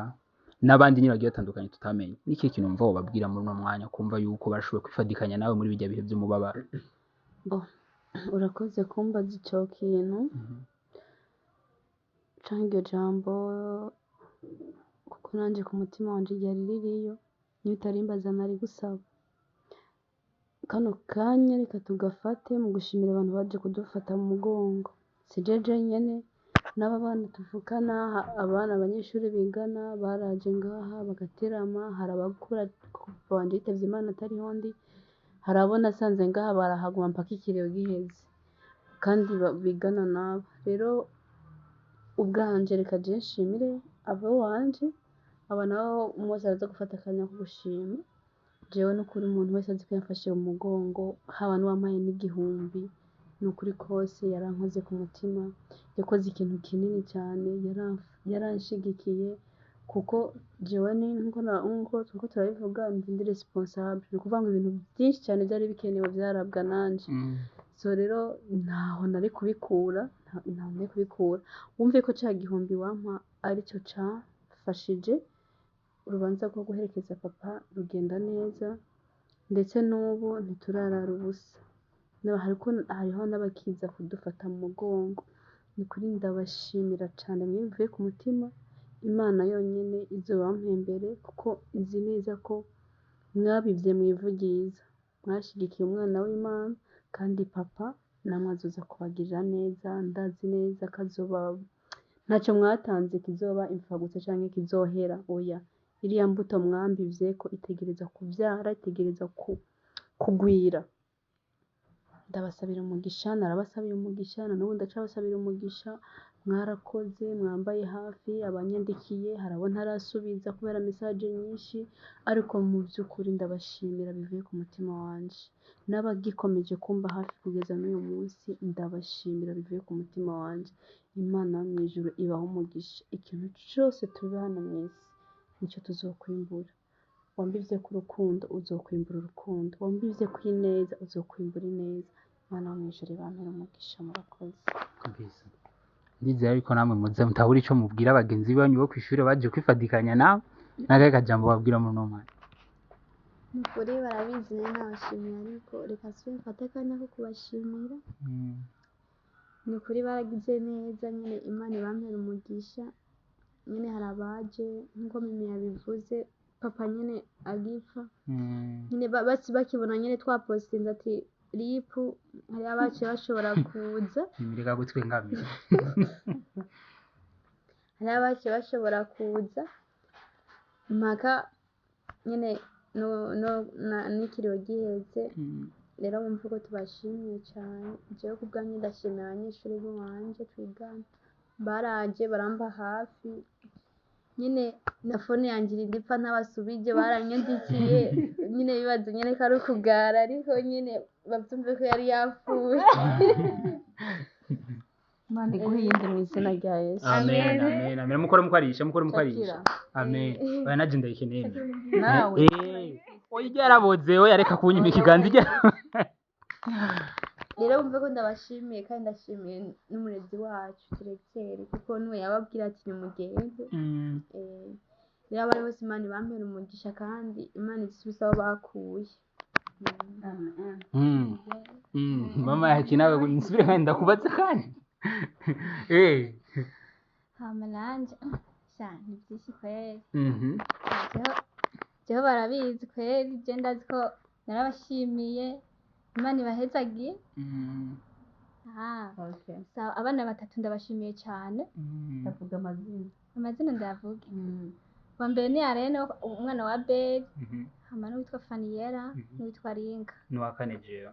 Speaker 2: n'abandi nyine bagiye batandukanye tutamenye. Ni ikihe kintu wumva wobabwira muri uno mwanya, kumva yuko barashoboye kwifadikanya nawe muri bijya bihe by'umubabaro?
Speaker 1: Bo, urakoze kumbaza ico kintu canke iryo jambo, kuko nanje ku mutima wanje ryari ririyo. Niyo utarimbaza nari gusaba kano kanya, reka tugafate mu gushimira abantu baje kudufata mu mugongo. Si jeje nyene, n'aba bana tuvukana, abana abanyeshuri bigana baraje ngaha bagaterama. Hari abakura papa wanje yitavye Imana atariho ndi, hari abo nasanze ngaha barahaguma mpaka ikiriyo giheze, kandi bigana nabo. Rero ubwanje reka je nshimire abo wanje, aba nabo umwe wese araza gufata akanya ko gushima. Jewe n'ukuri umuntu wese azi ko yamfashe mu mugongo, haba n'uwampaye n'igihumbi, ni ukuri kose yarankoze ku mutima, yakoze ikintu kinini cyane, yaranshigikiye. Kuko jewe ni nkuko turiko turabivuga, ndi responsable, ni ukuvuga ngo ibintu byinshi cyane byari bikenewe byarabwa nanje. So rero ntaho nari kubikura, ntaho nari kubikura. Wumve ko ca gihumbi wampa aricyo camfashije urubanza rwo guherekeza papa rugenda neza, ndetse n'ubu ntiturarara ubusa. Hariho n'abakiza kudufata mu mugongo. Ni kuri ndabashimira cyane mwe bivuye ku mutima. Imana yonyine izobampembere, kuko nzi neza ko mwabivye mu ivu ryiza, mwashigikiye umwana w'Imana, kandi papa namwe azoza kubagirira neza. Ndazi neza ko azoba ntacyo mwatanze kizoba imfagusa canke kizohera, oya. Iriya mbuto mwambivye ko itegereza kuvyara, itegereza kugwira. Ndabasabira umugisha, narabasabiye umugisha, na n'ubu ndacabasabira umugisha. Mwarakoze, mwambaye hafi, abanyandikiye hari abo ntarasubiza kubera message nyinshi, ariko mu by'ukuri ndabashimira bivuye ku mutima wanje. N'abagikomeje kumba hafi kugeza n'uyu munsi, ndabashimira bivuye ku mutima wanje. Imana yo mu ijuru ibahe umugisha. Ikintu cyose tuba hano mu isi nicyo tuzokwimbura. Wambivye ku rukundo uzokwimbura urukundo, wambivye ku ineza uzokwimbura ineza. Imana yo mu ijuru ibampere umugisha. Murakoze.
Speaker 2: Kabisa. Ndizera yuko namwe muze mutabura ico mubwira bagenzi banyu bo kw'ishure baje kwifadikanya nawe, n'akahe kajambo babwira muri uno mwanya?
Speaker 3: Ni ukuri barabizi, nayo nabashimiye, ariko reka nsubire mfate akanya ko kubashimira. Ni ukuri baragize neza nyine, Imana ibampere umugisha. Nyine hari abaje nk'uko Mimi yabivuze, papa nyine agipfa nyine bakibona nyine twapostinze ati RIP, hari abaciye bashobora kuza.
Speaker 2: Nimireka gutwengamira.
Speaker 3: Hari abaciye bashobora kuza mpaka nyine n'ikiriyo giheze. Rero bumve ko tubashimiye cyane. Jewe ku bwanjye ndashimira abanyeshuri b'iwanje twigana, baraje baramba hafi nyine, na fone yanjye irinda ipfa ntabasubije, baranyandikiye nyine bibaza nyine ko ari ukugara, ariko nyine babyumve ko yari yapfuye.
Speaker 1: Imana iguhe iyindi mu izina rya Yesu.
Speaker 2: Amen, amen, amen. Mukore mukarisha, mukore mukarisha.
Speaker 1: Shakira.
Speaker 2: Amen. Oya naje ndayikeneye.
Speaker 1: Nawe.
Speaker 2: Oya ijya yaraboze, oya reka kunyima ikiganza ijya.
Speaker 3: Rero bumve ko ndabashimiye, kandi ndashimiye n'umurezi wacu diregiteri, kuko niwe yababwira ati nimugende. Rero abari bose Imana ibampere umugisha, kandi Imana isubize aho bakuye.
Speaker 1: Amen.
Speaker 2: Mama yaki nawe nsubire kandi ndakubaza kandi.
Speaker 6: Hama nanje sha ni byinshi kweri. Jeho barabizi kweri, je ndazi ko narabashimiye, Imana ibahezagiye.
Speaker 1: Okay.
Speaker 6: Sawa, abana batatu ndabashimiye cyane.
Speaker 1: Ndavuga amazina.
Speaker 6: Amazina ndayavuge. Wa mbere ni Arene, umwana wa Beri, hama n'uwitwa Faniyera, n'uwitwa Rinka.
Speaker 2: N'uwa kane jewe.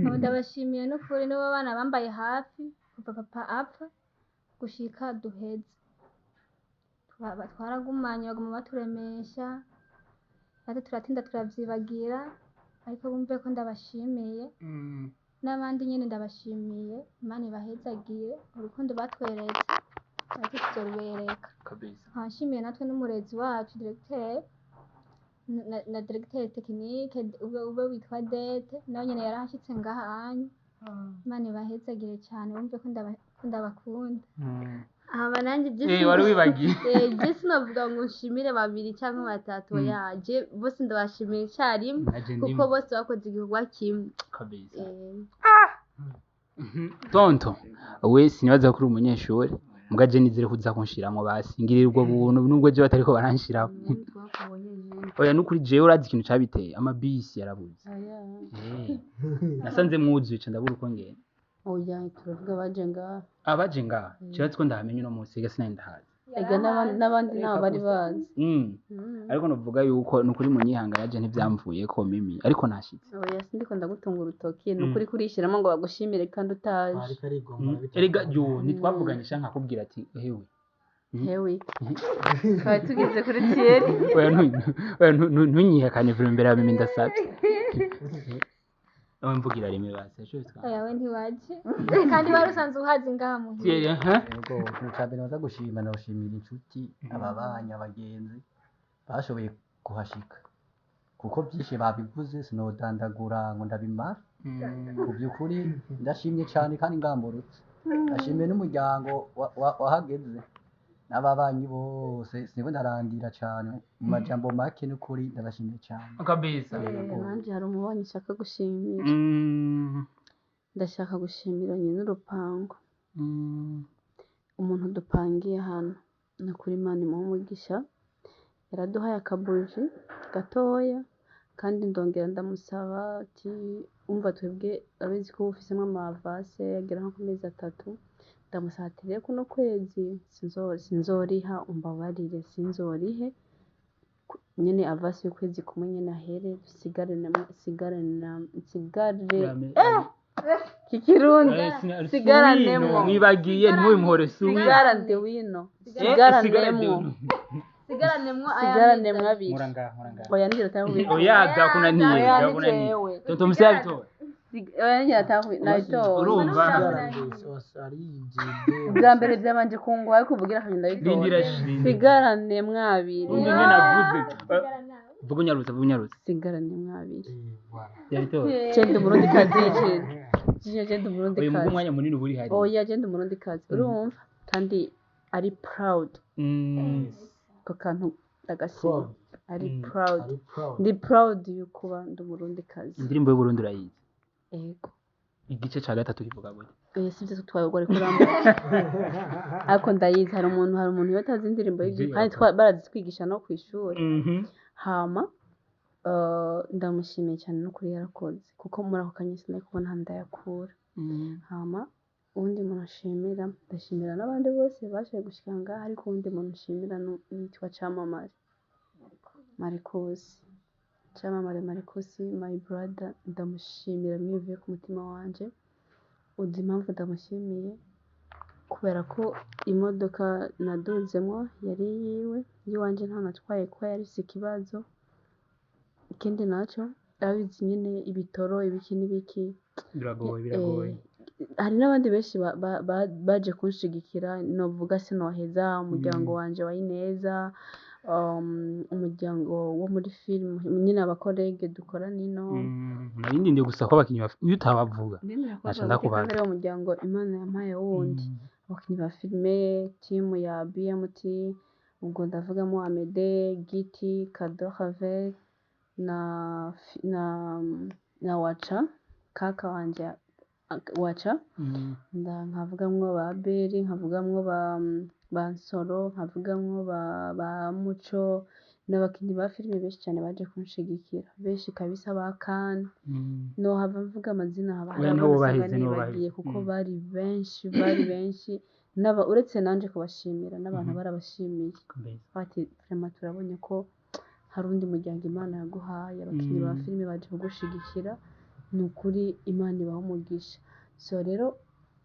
Speaker 6: Abo ndabashimiye n'ukuri, nibo bana bambaye hafi kuva papa apfa gushika duheze. Twaragumanye, baguma baturemesha, natwe turatinda turavyibagira, ariko bumve ko ndabashimiye. N'abandi nyene ndabashimiye, Imana ibahezagiye urukundo batweretse, natwe tuzorubereka.
Speaker 2: Kabisa.
Speaker 6: Nkaba nshimiye natwe n'umurezi wacu diregiteri na diregiteri tekinike ube witwa Dete, nawe nyene yarahashitse ngaha anya. Imana ibahezagire cyane, bumve ko Ko ndabakunda.
Speaker 3: Hama nanjye je
Speaker 2: Wari wibagiye.
Speaker 3: Je sinavuga ngo nshimire babiri cyangwa batatu, oya, je bose ndabashimira icyarimwe
Speaker 2: Naje
Speaker 3: kuko
Speaker 2: ndimo.
Speaker 3: bose bakoze igikorwa kimwe.
Speaker 2: Kabisa.
Speaker 3: Eh,
Speaker 2: Tonto we, sinibaza ko uri umunyeshuri, mbwa je nizere ko uza kunshiramwo, basi ngirira ubwo buntu nubwo je batariko baranshiramo.
Speaker 1: Twakubonye je.
Speaker 2: Oya, nukuri jewe urazi ikintu cabiteye, amabisi yarabuze.
Speaker 1: Aya.
Speaker 2: Nasanze mwuzuye, ca ndabura uko ngenda.
Speaker 1: Oya, turavuga baje ngaha.
Speaker 2: Abaje ngaha kibazo ko ndahamenya uno munsi, ega sinari ndahazi.
Speaker 1: Ega n'abandi nabo bari bazi.
Speaker 2: Ariko novuga yuko nukuri munyihanga yaje ntivyamvuye ko mimi, ariko nashitse.
Speaker 1: Oya, sindiko ndagutunga urutoki, ni ukuri kurishyiramo ngo bagushimire kandi utaje.
Speaker 5: Ariko arigomba.
Speaker 2: Erega yo ntitwavuganye sha, nkakubwira ati hewe.
Speaker 1: Hewe, twari tugeze kuri Thierry.
Speaker 2: Oya, oya, ntunyihakane vuba imbere ya mimi, ndasabye. Oya, mvugira rimwe basi ejo
Speaker 6: Oya, we ntiwaje kandi wari usanzwe uhazi ngaha muhira.
Speaker 2: Thierry, ha.
Speaker 4: Yego, ikintu cya mbere baza gushima, ndabashimira inshuti, ababanyi, abagenzi bashoboye kuhashika, kuko byinshi babivuze sinodandagura ngo ndabimara. Mu by'ukuri ndashimye cyane kandi ngamburutse, ndashimiye n'umuryango wahageze n'ababanyi bose, siniko ndarandira cyane mu majambo make, n'ukuri ndabashimiye cyane.
Speaker 2: Kabisa.
Speaker 1: Nanjye hari umubanyi nshaka gushimira. Ndashaka gushimira nyine urupangu, umuntu dupangiye hano, ni ukuri Imana imuhe umugisha, yaraduhaye akabuji gatoya, kandi ndongera ndamusaba ati umva, twebwe abizi ko uba ufisemo ama avance agera nko ku mezi 3, ndamusaba ati rero kuno kwezi sinzoriha, umbabarire sinzorihe nyene avance y'ukwezi kumwe nyene ahere dusigarane kikirundi sigaranemo.
Speaker 2: Mwibagiye ntimubimuhore suwi.
Speaker 1: Sigarane wino.
Speaker 2: Sigaranemo.
Speaker 1: Sigaranemo.
Speaker 3: Sigaranемwo aya.
Speaker 1: Sigaranemo abiri.
Speaker 2: Nkora ngaha, nkora ngaha.
Speaker 1: Oya, nigera atahuye.
Speaker 2: Oya, byakunaniye.
Speaker 1: Oya, ni
Speaker 2: Byakunaniye.
Speaker 1: jewe.
Speaker 2: Tonto musyabitora.
Speaker 1: Oya, nigera atahuye nabitoye.
Speaker 2: Urumva.
Speaker 1: Bwa mbere byabanje kungwa, ariko uvugira akagenda
Speaker 2: Rindira.
Speaker 1: bitora.
Speaker 2: Rindira.
Speaker 1: Sigaranemo abiri.
Speaker 2: Undi nyene avuze, vuga unyarutse, vuga unyarutse.
Speaker 1: Sigaranemo abiri.
Speaker 2: Yabitora.
Speaker 1: Je ndi umurundi kazi, je je ndi umurundi
Speaker 2: Oya, muga
Speaker 1: kazi.
Speaker 2: umwanya munini uba uri hari.
Speaker 1: Oya, je ndi umurundi kazi, urumva, kandi ari proud. Ako kantu ndagashima, ari proud, ndi proud yo kuba ndi umurundi kazi.
Speaker 2: Indirimbo y'Uburundi urayizi?
Speaker 1: Ego.
Speaker 2: Igice ca gatatu kivuga gute?
Speaker 1: Oya, sivyo twabwo, ariko urambaza, ariko ndayizi. Hari umuntu iyo atazi indirimbo y'igihugu kandi barazitwigisha no kw'ishuri. Hama ndamushimiye cyane n'ukuri yarakoze, kuko muri ako kanya sinari kubona ahantu ndayakura. Hama uwundi muntu nshimira, ndashimira n'abandi bose bashoboye gushika ngaha, ariko uwundi muntu nshimira yitwa Camamare Marcus. Camamare Marcus, my brother, ndamushimira mwivuye ku mutima wanje. Uzi impamvu ndamushimiye? Kubera ko imodoka naduzemwo yari iyiwe, iyiwanje nta natwaye kuko yari ifise ikibazo. Ikindi naco, abizi nyene ibitoro, ibiki n'ibiki.
Speaker 2: Biragoye, biragoye.
Speaker 1: Hari n'abandi benshi baje kunshigikira, novuga sinoheza umuryango wanje wa Ineza, umuryango wo muri film nyine, aba collègues dukorana ino.
Speaker 2: Nari ndindiye gusa ko abakinyi iyo utabavuga
Speaker 1: Ndemera
Speaker 2: naca
Speaker 1: kubavuga
Speaker 2: ndakubaza.
Speaker 1: kandi ari umuryango Imana yampaye wundi. Abakinyi ba filime, team ya BMT, ubwo ndavugamo Amede, Giti, Kado, Ravel na Waca, kaka wanje Waca. Nkavugamwo ba Beri, nkavugamwo ba Nsoro, nkavugamwo ba Muco, n'abakinyi ba filime benshi cyane baje kunshigikira, benshi kabisa, ba Kane. Nohava mvuga amazina haba hari
Speaker 2: Oya,
Speaker 1: abo
Speaker 2: nibo
Speaker 1: usanga
Speaker 2: baheze, nibo
Speaker 1: nibagiye
Speaker 2: baheze.
Speaker 1: kuko bari benshi, bari benshi. N'aba uretse nanje kubashimira, n'abantu barabashimiye bati vraiment turabonye ko hari undi muryango Imana yaguhaye, abakinyi ba filime baje kugushigikira, ni ukuri Imana ibaha umugisha. So rero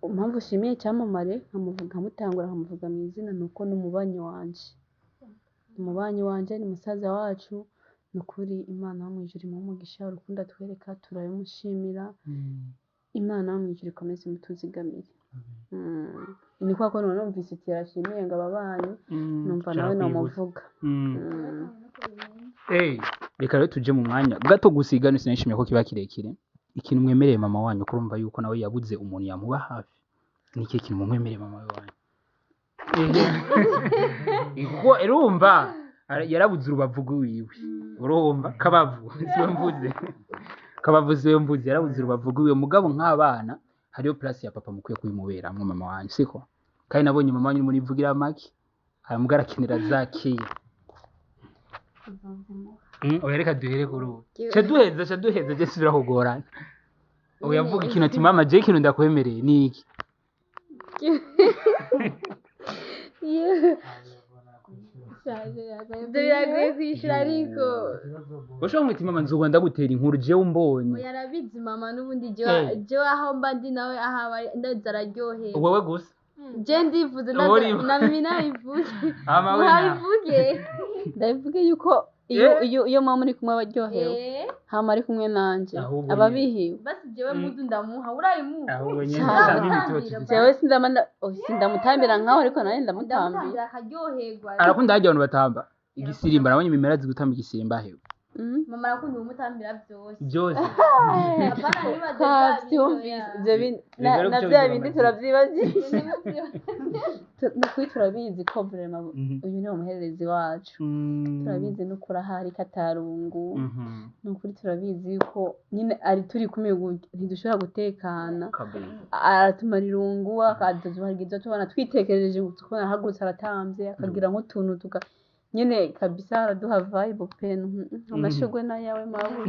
Speaker 1: impamvu nshimiye Icyamamare, nkamuvuga, nkamutangura nkamuvuga mu izina, ni uko ni umubanyi wanje, umubanyi wanje, ni musaza wacu. Ni ukuri Imana yo mu ijuru imuhe umugisha, urukundo atwereka turabimushimira. Imana yo mu ijuru ikomeze imutuzigamire. Ni kwa ko none numvise iti yarashimiye ngo ababanyi, numva nawe namuvuga.
Speaker 2: Reka rero tuje mu mwanya gato gusiga, sinishimiye ko kiba kirekire. Ikintu mwemereye mama wanyu, kurumva yuko nawe yabuze umuntu yamuba hafi. Ni ikihe kintu mumwemereye mama wanyu? Kuko urumva yarabuze urubavu rwiwe, urumva kabavu siwe mvuze, kabavu siwe mvuze, yarabuze urubavu rwiwe. Mugabo nk'abana hariyo place ya papa mukwiye kuyimuberamwo mama wanyu, siko? Kandi nabonye mama wanyu muri vugira make aramubwira arakenera za keya. Oya reka duhere kuri ubu, ca duheza, ca duheza, je sibira kugorana. Oya vuga ikintu ati mama je ikintu ndakwemereye ni iki?
Speaker 3: Ibyo biragoye kwishyura ariko
Speaker 2: ushobora kumwita mama nzoga ndagutera inkuru jewe umbonye.
Speaker 3: Oya arabizi mama n'ubundi
Speaker 2: Eh.
Speaker 3: jewe aho mba ndi nawe aho aba ari ndazi araryohewe.
Speaker 2: Wewe gusa
Speaker 3: Je ndivuze na mimi nabivuge.
Speaker 2: Ama we na-
Speaker 3: Muhabivuge.
Speaker 1: Ndabivuge yuko iyo
Speaker 2: Eh.
Speaker 1: iyo mama muri kumwe abaryohewe,
Speaker 3: Eh,
Speaker 1: hama ari kumwe nanje
Speaker 2: Ahubwo
Speaker 1: aba
Speaker 2: nyene.
Speaker 1: bihiwe.
Speaker 3: Basi jewe mudu ndamuha urayimuha.
Speaker 2: Ahubwo nyene
Speaker 1: Cyane.
Speaker 2: shaka imitoto.
Speaker 1: Jewe sindamutambira nkaho, ariko nanjye ndamutambira.
Speaker 3: Ndamutambira akaryoherwa.
Speaker 2: Arakunda harya abantu batamba igisirimba, nabonye imimera zigutamba igisirimba hewe.
Speaker 3: Mama arakunda umutambira byose.
Speaker 2: Byose.
Speaker 3: Apana nibaze bya bindi,
Speaker 1: Twabyumvise
Speaker 3: oya.
Speaker 1: ibyo bindi
Speaker 2: Rero
Speaker 1: na
Speaker 2: byo
Speaker 1: bya
Speaker 2: bigira
Speaker 1: bindi
Speaker 2: amazina.
Speaker 1: turabyibagisha. Ni ukuri turabizi ko vraiment uyu ni umuhererezi wacu, turabizi n'ukuri ahari katarungu. Ni ukuri turabizi yuko nyine ari turi kumwe gutya ntidushobora gutekana.
Speaker 2: Kabisa.
Speaker 1: Aratumara irungu akaduhagira ibyo tubona twitekereje, tukabona ahagurutse aratambye akagira nk'utuntu tuka nyine kabisa araduha vibe pe. Amashurwe n'ayawe mawe.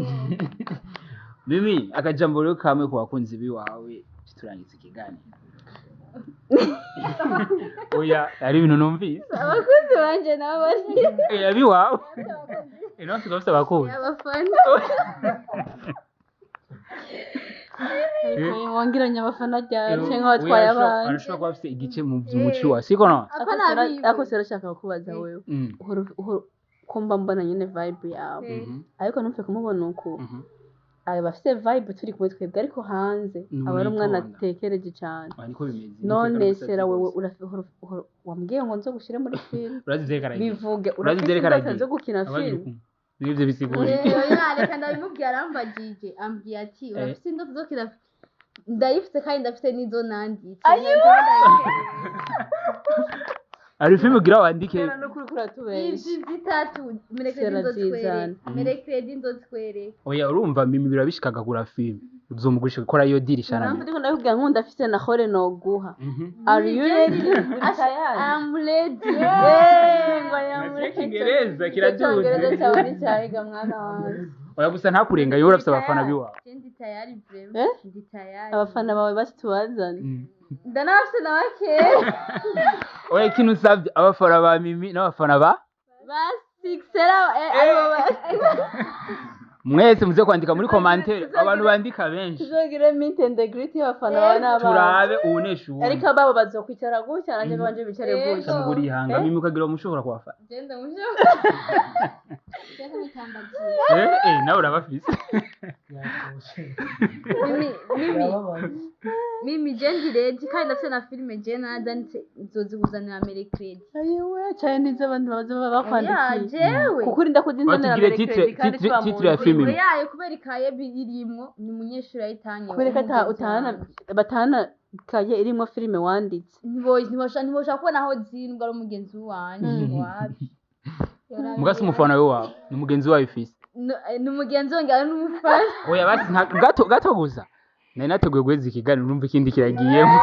Speaker 2: Mimi akajambo rero kamwe ku bakunzi biwawe turangiza ikiganiro. Oya hari ibintu numvise.
Speaker 1: Abakunzi banje nabo bari
Speaker 2: Eh, abiwawe eh nawe usigaye ufise abakunzi.
Speaker 3: Abafana.
Speaker 1: Ariko wongiranye abafana ryari
Speaker 2: Eh,
Speaker 1: cyangwa watwaye
Speaker 2: oya,
Speaker 1: abandi?
Speaker 2: arashobora kuba afise igice mu muci wa siko no.
Speaker 3: Apana abiwe.
Speaker 1: Ako serashaka kukubaza wewe, uhora ko mba mbona nyine vibe yawe, ariko ntumfe kumubona uku aba afise vibe turi kumwe twebwe, ariko hanze
Speaker 2: Ni
Speaker 1: aba ari umwana
Speaker 2: umwitonda.
Speaker 1: atekereje cyane.
Speaker 2: Oya, niko bimeze.
Speaker 1: None sera wewe wambwiye ngo nzo gushyire muri filime.
Speaker 2: Urazi ivyerekana.
Speaker 1: Bivuge,
Speaker 2: Urazi
Speaker 1: urafise
Speaker 2: ivyerekana
Speaker 1: indoto zo gukina filime?
Speaker 2: Nivyo bisigura.
Speaker 3: Eh, oya reka ndabimubwira arambagije ambwiye ati urafise indoto zo kina, ndayifise kandi ndafise n'izo nanditse.
Speaker 2: Hari filime ugira wandike.
Speaker 1: Sera n'ukuri kuratubesha.
Speaker 3: Izi zitatu merekredi
Speaker 1: Sera
Speaker 3: nzotwere.
Speaker 1: zizana.
Speaker 3: Merekredi nzotwere.
Speaker 2: Oya urumva mimi birabishikaga gura filime uzomugurisha gukora iyo dirisha
Speaker 1: Impamvu
Speaker 2: na
Speaker 1: ndiko ndakubwira nkunda afise na hore noguha. Are you ready? Uri tayari?
Speaker 3: I'm ready.
Speaker 1: Eh, ngo I am
Speaker 2: Nasiye
Speaker 1: ready.
Speaker 2: Ikingereza
Speaker 1: Icyongereza cyawe
Speaker 2: kiraduze.
Speaker 1: ni cyahiga mwana wanjye.
Speaker 2: Oya gusa ntakurenga yo urafise abafana biwawe.
Speaker 3: Je ndi tayari vraiment.
Speaker 1: Eh?
Speaker 3: Ndi tayari.
Speaker 1: Abafana bawe basi tubazane.
Speaker 3: Ndanafise na bakeya.
Speaker 2: Oya ikintu usabye abafana ba Mimi n'abafana ba
Speaker 1: Basixera abo
Speaker 2: mwese muze kwandika muri commentaire abantu bandika benshi
Speaker 1: tuzogire meet and greet y'abafana bawe n'abawe.
Speaker 2: Turabe uwunesha uwundi.
Speaker 1: Ariko ababo bazokwicara gutya nanjye banje bicare
Speaker 3: Yego.
Speaker 1: gutya.
Speaker 2: Mugura ihanga Mimi ukagira umushobora kubafana.
Speaker 3: Je ndamushobora.
Speaker 2: Eh eh nawe urabafise.
Speaker 3: Mimi mimi mimi je ndi ready kandi ndafise na filime je nazanditse nzozikuzanira merekredi.
Speaker 1: Ayiwe cyane nizo abantu baza baba
Speaker 3: Oya
Speaker 1: bakwandikiye.
Speaker 3: jewe.
Speaker 1: Kuko urinda kuzinzanira
Speaker 2: Batubwire
Speaker 1: merekredi kandi tuba mu
Speaker 2: titre ya
Speaker 1: nzu.
Speaker 2: filime.
Speaker 3: Oya kubera ikaye irimwo ni umunyeshuri ayitanye.
Speaker 1: Kubera ko utahana batahana ikaye irimo filime wanditse.
Speaker 3: Ntibosha kubona aho zindwa ari umugenzi wanje wapi.
Speaker 2: Mugasi umufana we wawe ni mugenzi wawe ufise.
Speaker 3: Ni umugenzi wanjye ari n'umufana.
Speaker 2: Oya basi gato gato gusa. Nari nateguye guheza ikiganiro urumva ikindi kiragiyemo.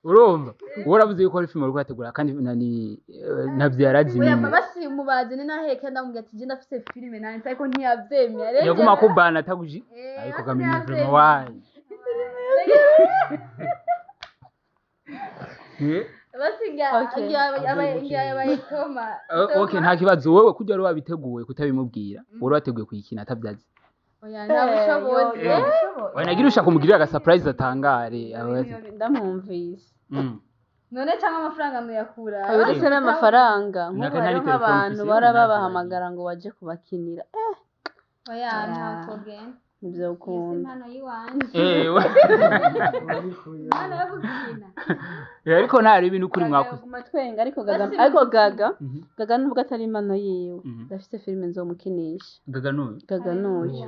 Speaker 2: Urumva wowe uravuze yuko ari filime uri kuhategura kandi nani ntabyo yarazi
Speaker 3: Oya
Speaker 2: Mimi.
Speaker 3: basi mubaze ni naheke ndamubwira ati je ndafise filime nanditse ariko ntiyavyemera. Rero
Speaker 2: Yaguma kubana ataguji
Speaker 3: Eh,
Speaker 2: ariko
Speaker 3: basi
Speaker 2: kamenya
Speaker 3: ntiyavyemera.
Speaker 2: filime wayi. Eh,
Speaker 3: Basi
Speaker 1: Okay.
Speaker 3: ngira yabaye koma.
Speaker 2: okay nta kibazo wewe kujya wari wabiteguye kutabimubwira wari wateguye kuyikina atabyazi.
Speaker 3: Oya nta bushobozi.
Speaker 2: Oya nagira ushaka kumugirira aga surprise atangare.
Speaker 1: Ndamwumvise.
Speaker 3: None cyangwa amafaranga muyakura.
Speaker 1: Uretse n'amafaranga nk'ubu
Speaker 2: Naka ntari
Speaker 1: hariho
Speaker 2: telefone
Speaker 1: nk'abantu
Speaker 2: mfise,
Speaker 1: bara
Speaker 2: ntabyo
Speaker 1: babahamagara ngo baje kubakinira.
Speaker 6: Oya ntaho twogenda.
Speaker 1: Nibyo
Speaker 6: Iyo si
Speaker 1: ukunda.
Speaker 6: impano y'iwanje.
Speaker 2: Eh we.
Speaker 6: Impano yo gukina.
Speaker 2: Eh, ariko nta ribi n'ukuri mwakoze.
Speaker 1: Guma twenga ariko gaga ariko gaga gaga nubwo atari impano yiwe
Speaker 2: Mhm.
Speaker 1: ndafise filime nzomukinisha.
Speaker 2: Gaga n'uyu.
Speaker 1: Gaga n'uyu.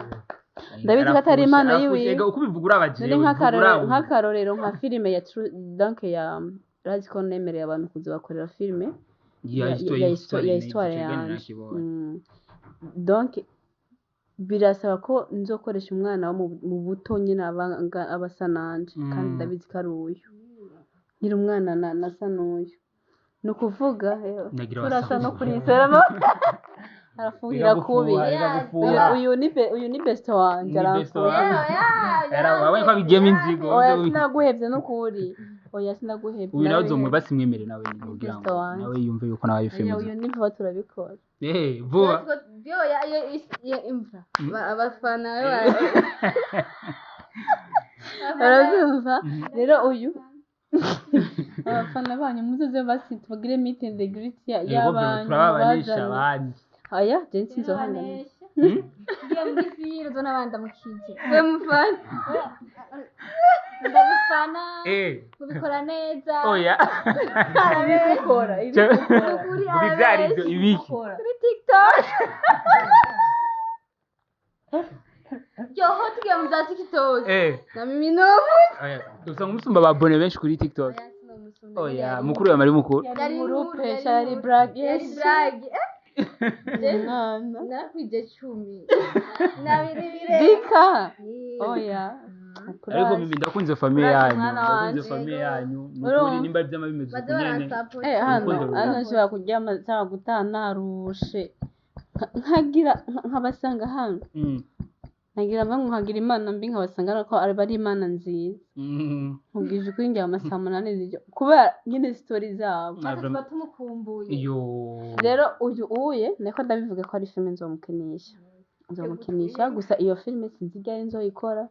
Speaker 1: Ndabizi ko atari impano
Speaker 2: Arafushe.
Speaker 1: yiwiwe.
Speaker 2: Ega, uko ubivuga urabajewe,
Speaker 1: None
Speaker 2: ubivuga
Speaker 1: nk'akarorero
Speaker 2: urawe.
Speaker 1: Nk'akarorero nka filime ya True donc ya urazi ko nemereye abantu kuzabakorera filime
Speaker 2: Ya histoire,
Speaker 1: ya
Speaker 2: histoire,
Speaker 1: ya
Speaker 2: ni
Speaker 1: histoire
Speaker 2: ico kiganiro
Speaker 1: yanje.
Speaker 2: nakibonye.
Speaker 1: Donc birasaba ko nzokoresha umwana wo mu buto nyine aba asa nanje, kandi ndabizi ko ari uyu nkiri umwana nasa n'uyu, ni ukuvuga
Speaker 2: Nagira
Speaker 1: turasa no
Speaker 2: wasahuye.
Speaker 1: kurisera no arafuhira kubi.
Speaker 2: Reka gufuha.
Speaker 1: Uyu ni best wanje.
Speaker 2: Ni best
Speaker 1: Aramfuhira.
Speaker 2: wawe. Wabonye ko abigiyemo inzigo.
Speaker 1: Oya, sinaguhevye n'ukuri, oya, sinaguhevye.
Speaker 2: Uyu nawe
Speaker 1: Nawe
Speaker 2: uzomwe basimwemere nawe nyine kugira
Speaker 1: Best
Speaker 2: ngo
Speaker 1: wanje.
Speaker 2: nawe yumve yuko nawe ari
Speaker 1: Oya,
Speaker 2: filime.
Speaker 1: uyu ni vuba turabikora.
Speaker 2: Eh, vuba.
Speaker 3: Yo imva abafana be
Speaker 1: Barabyumva rero, uyu abafana banyu muzoze basi tubagire meet and greet
Speaker 2: Yego,
Speaker 1: y'abanyu
Speaker 2: turababanisha
Speaker 1: mubazane.
Speaker 2: abandi.
Speaker 1: Oya, je sinzohangana.
Speaker 6: Ngiye muri file zo n'abandi amukije.
Speaker 3: We mufana.
Speaker 6: Ndabifana. Kubikora neza.
Speaker 2: Oya.
Speaker 1: Ibikora ibikora.
Speaker 6: Ukuri.
Speaker 2: Vuga ibyo ari byo ibiki.
Speaker 6: Kuri TikTok. Yoho, tugiye mu bya TikTok.
Speaker 3: Na mimi novu.
Speaker 2: Oya, usanga umusumba ababone benshi kuri TikTok. Oya, mukuru yawe ari mukuru.
Speaker 1: Yari murupe shari brag.
Speaker 3: Yari
Speaker 1: Yes.
Speaker 3: brag.
Speaker 1: Mwana.
Speaker 3: Nakwije 10 nabiri bire.
Speaker 1: Dika oya.
Speaker 2: Ariko mimi ndakunze famille
Speaker 1: Kuraje
Speaker 2: yanyu,
Speaker 1: mwana
Speaker 2: ndakunze
Speaker 1: wanje.
Speaker 2: famille yanyu. Nukuri
Speaker 1: Urumva?
Speaker 2: nimba byama bimeze
Speaker 3: Baze
Speaker 2: uku nyene.
Speaker 3: baransapota.
Speaker 1: Hano
Speaker 2: Urukundo
Speaker 1: hano
Speaker 2: rurimo.
Speaker 1: nshobora kuryama nshobora gutaha narushe, nkagira nkabasanga hano, nkagira mba nkagira imana mbi nkabasanga ariko ari imana nziza. Nkubwije ukuri, ngira amasaha 8 z'ijoro kubera nyine story zabo.
Speaker 6: Natwe tuba tumukumbuye.
Speaker 2: Iyo.
Speaker 1: Rero uyu uye niko ndabivuga ko ari filime nzomukinisha, gusa iyo filime sinzi iryari nzoyikora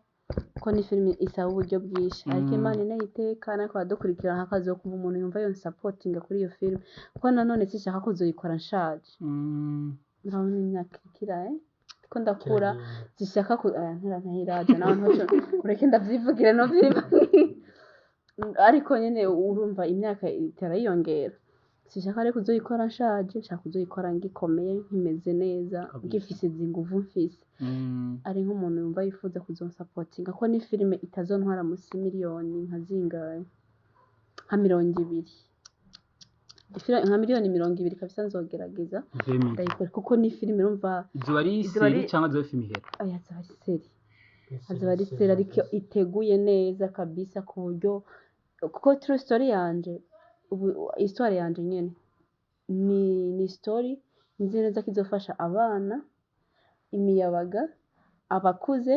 Speaker 1: ko ni filime isaba uburyo bwinshi, ariko Imana inayiteka ariko baradukurikirana hakazokuba umuntu yumva yonsapotinga kuri iyo filime, kuko nanone sinshaka kuzoyikora nshaje. Ndabona imyaka ikira ko ndakura, zishaka ku aya ntera ntayiraje nawe ntaco ureke ndavyivugire no vyivugire, ariko nyene urumva imyaka itera yiyongera, sinshaka ariko kuzoyikora nshaje, nshaka kuzoyikora ngikomeye, nkimeze neza,
Speaker 2: Kabisa.
Speaker 1: ngifise izi nguvu mfise. Ari nk'umuntu yumva yifuza kuzonsapotinga ko ni filime itazontwara musi miliyoni nka zingahe, nka 20, nka miliyoni 20 kabisa, nzogerageza
Speaker 2: Vemi.
Speaker 1: ndayikora kuko ni filime urumva.
Speaker 2: Izuba ari
Speaker 1: Izuba
Speaker 2: série cyangwa izuba filime ihera?
Speaker 1: Oya, azoba ari série, azoba ari série ariko iteguye neza kabisa, ku buryo kuko true story yanje ubu histoire yanje nyene ni story nzi neza ko izofasha abana, imiyabaga, abakuze,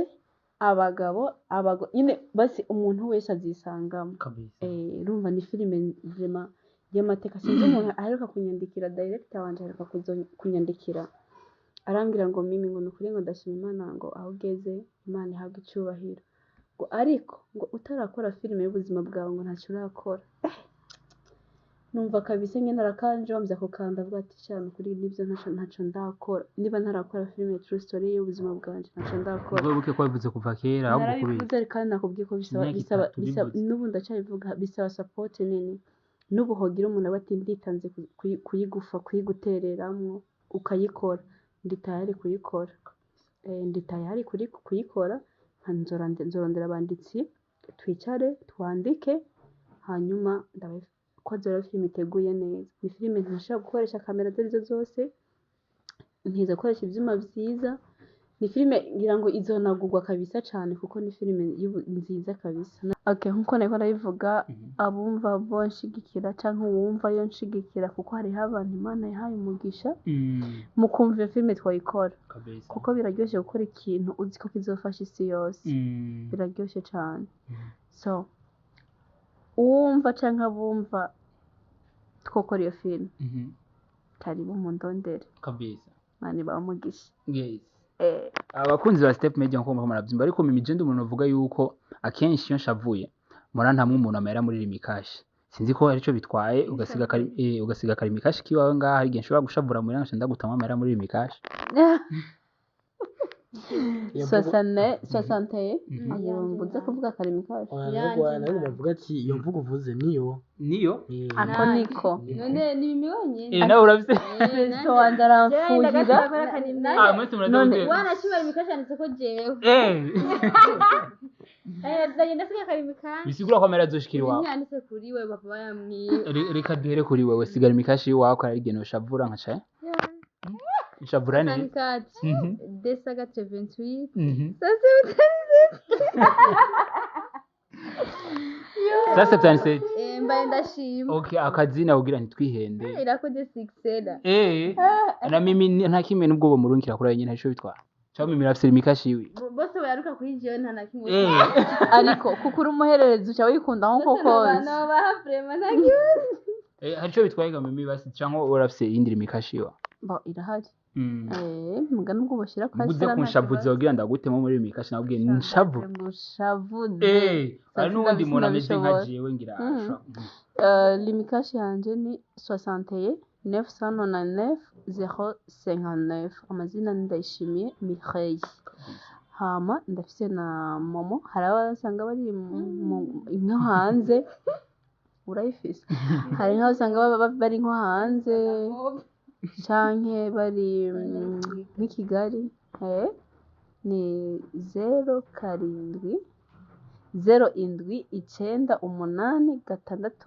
Speaker 1: abagabo, abagore, nyine basi umuntu wese azisangamo.
Speaker 2: Kabisa.
Speaker 1: Urumva ni filime vraiment y'amateka. Sinzi umuntu aheruka kunyandikira, director wanje aheruka kunyandikira arambwira ngo Mimi, ngo nukuri ngo ndashima Imana ngo aho ugeze, Imana ihabwe icyubahiro, ngo ariko ngo utarakora filime y'ubuzima bwawe ngo ntacyo urakora. Numva kabisa nyine arakanje wamze ako kantu, avuga ati sha nukuri nibyo, ntaco ndakora, niba ntarakora filime ya true story y'ubuzima bwanje ntaco ndakora.
Speaker 2: Ubwo buke ko wabivuze kuva kera ahubwo kubera
Speaker 1: Narabivuze kandi nakubwiye ko bisaba
Speaker 2: Imyaka
Speaker 1: bisaba
Speaker 2: 3
Speaker 1: bisaba
Speaker 2: bivuze.
Speaker 1: N'ubu ndacyabivuga, bisaba support nini. N'ubu hogira umuntu aba ati nditanze kuyigufa kuyigutereramwo ukayikora, ndi tayari kuyikora. Ndi tayari kuyikora, nzorondera abanditsi twicare twandike, hanyuma ndabe ko azora filime iteguye neza. Ni filime ntashobora gukoresha kamera izo arizo zose, ntiza gukoresha ivyuma vyiza, ni filime ngira ngo izonagurwa kabisa cane kuko ni filime nziza kabisa. Okay, nkuko nariko ndabivuga, abumva bonshigikira canke uwumva yonshigikira, kuko hariho abantu Imana yahaye umugisha mu kumva iyo filime twayikora,
Speaker 2: Kabisa.
Speaker 1: kuko biraryoshe gukora ikintu uzi ko kizofasha isi yose. Biraryoshe cane. So uwumva canke abumva twokora iyo filime, karibu mundondere.
Speaker 2: Kabisa.
Speaker 1: Imana ibahe umugisha.
Speaker 2: Yes. Abakunzi ba Step Media, nkuko muriko murabyumva, ariko mimi je ndi umuntu uvuga yuko akenshi iyo nshavuye murantamwe umuntu amahera muri Lumicash, sinzi ko arico bitwaye, ugasiga kari Lumicash kiwawe ngaha, hari igihe nshobora gushavura muhira nkaca ndagutamwa amahera muri Lumicash.
Speaker 5: Iyo mvugo-
Speaker 1: 61 agira mbuze kuvuga akarimi kacu.
Speaker 5: Oya, nabwo bavuga ati iyo mvugo uvuze niyo.
Speaker 2: Niyo.
Speaker 1: Ako niko.
Speaker 3: None ni mimi wenyine.
Speaker 2: Eh, nawe urabise.
Speaker 1: Kristo wanje aramfuhira.
Speaker 2: Ah, mwese muraza
Speaker 1: None-
Speaker 2: gutera.
Speaker 3: Wanashima imikasha yanditse ko jewe.
Speaker 2: Eh.
Speaker 3: Eh, ndagenda siga akarimi kanje.
Speaker 2: Bisigura ko amera azoshikira iwawe.
Speaker 3: Yanditse kuri we papa yamwiwe.
Speaker 2: Reka duhere kuri wewe, sigara imikashi iwawe ararigena ushavura nka caye. Ushavura neza.
Speaker 3: 54 288.
Speaker 2: Sasa 77.
Speaker 3: Eh, mbaye ndashima.
Speaker 2: Okay, akazina kugira ntitwihende.
Speaker 3: Irakoze sixela.
Speaker 2: Eh. Na mimi nta kimwe nubwo bomurungikira kuri nyine ntaco bitwara. Cyangwa mimi rafise imikashi iwe.
Speaker 3: Bose bayaruka kuri jewe nta na kimwe.
Speaker 2: Eh.
Speaker 1: Ariko kuko uri umuhererezi uca wikunda nkuko kose.
Speaker 3: Nobaha vraiment nta kimwe.
Speaker 2: Eh, hari ico bitwaye ga mimi basi cyangwa urafise iyindi imikashi iwe.
Speaker 1: Bo irahari. Eh, muga nubwo bashyira kwa
Speaker 2: Mbuze
Speaker 1: Sara nta
Speaker 2: kunshavuza
Speaker 1: kibazo.
Speaker 2: kugira ndagutemo muri imikashi nabwiye nshavu.
Speaker 1: Ngushavuze.
Speaker 2: Eh, hari n'uwundi muntu ameze nka
Speaker 1: Sindabishobora.
Speaker 2: jewe ngira.
Speaker 1: Limikashi yanje ni 61 999 059, amazina ni Ndayishimiye Mireille. Hama ndafise na momo, hari abasanga bari nko hanze, urayifise, hari nk'aho usanga baba bari nko hanze canke bari nk'i Kigali. Ni 07 07 9 8 6 6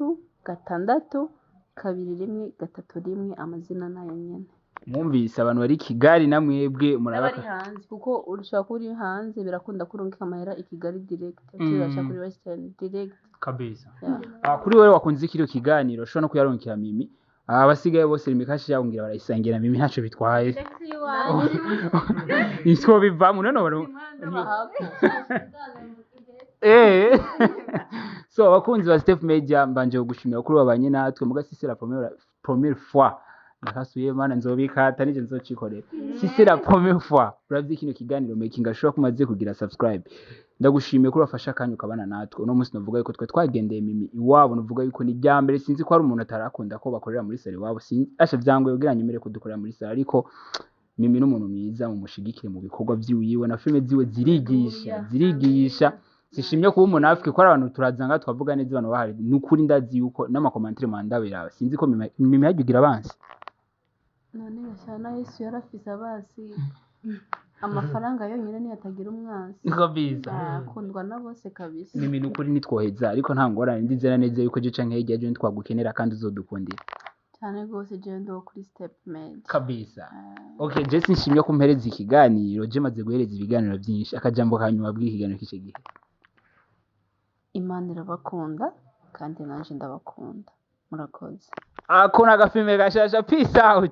Speaker 1: 2 1 3 1, amazina nayo nyene.
Speaker 2: Mwumvise abantu bari i Kigali namwebwe
Speaker 1: N'abari
Speaker 2: murabaka.
Speaker 1: hanze, kuko ushobora kuba uri hanze birakunda ko urungika amahera i Kigali direct, tubasha kuri Western direct.
Speaker 2: Kabisa.
Speaker 1: Yeah.
Speaker 2: Ah, kuri wewe wakunze kiriyo kiganiro ushobora no kuyarungikira mimi. Ah, abasigaye bose imikashi yabo ngira barayisangira mimi ntacyo bitwaye. Nitwo bivamo none bari. Eh. So abakunzi ba Step Media, mbanje kugushimira kuri wabanye natwe muga si c'est la première fois. Nakasuye mana nzobikata nije nzocikorera. Si c'est la première fois uravye kino kiganiro, making sure ko umaze kugira subscribe. Ndagushimiye kuri wafasha akanya ukabana natwe. Uno munsi navuga yuko twe twagendeye mimi iwabo, navuga yuko ni rya mbere, sinzi ko hari umuntu atarakunda ko bakorera muri sale iwabo, sinzi asha vyangoye kugira nyemere kudukorera muri sale, ariko mimi n'umuntu mwiza, mumushigikire mu bikorwa vyiwiwe na filime ziwe zirigisha, zirigisha. Sishimye kuba umunafiki ko ari abantu turaza ngaha twavuga neza abantu bahari, nukuri ndazi yuko n'amakomantere mandabira, sinzi ko mimi yajugira abansi.
Speaker 1: None gashana Yesu yarafise abasi, amafaranga yonyine niyo atagira umwansi.
Speaker 2: Kabisa.
Speaker 1: Akundwa na bose kabisa.
Speaker 2: Mimi nukuri nitwoheza, ariko nta ngorane, ndizera neza yuko je canke hirya ejo ntitwagukenera kandi uzodukundira.
Speaker 1: Cyane rwose, jewe ndi uwo kuri Step Med.
Speaker 2: Kabisa. Okay, je sinshimye ko mpereza ikiganiro, je maze guhereza ibiganiro byinshi, akajambo ka nyuma bw'ikiganiro kiganiro k'icyo gihe.
Speaker 1: Imana irabakunda kandi nanje ndabakunda, murakoze.
Speaker 2: Ako ni agafilme gashasha. Peace out.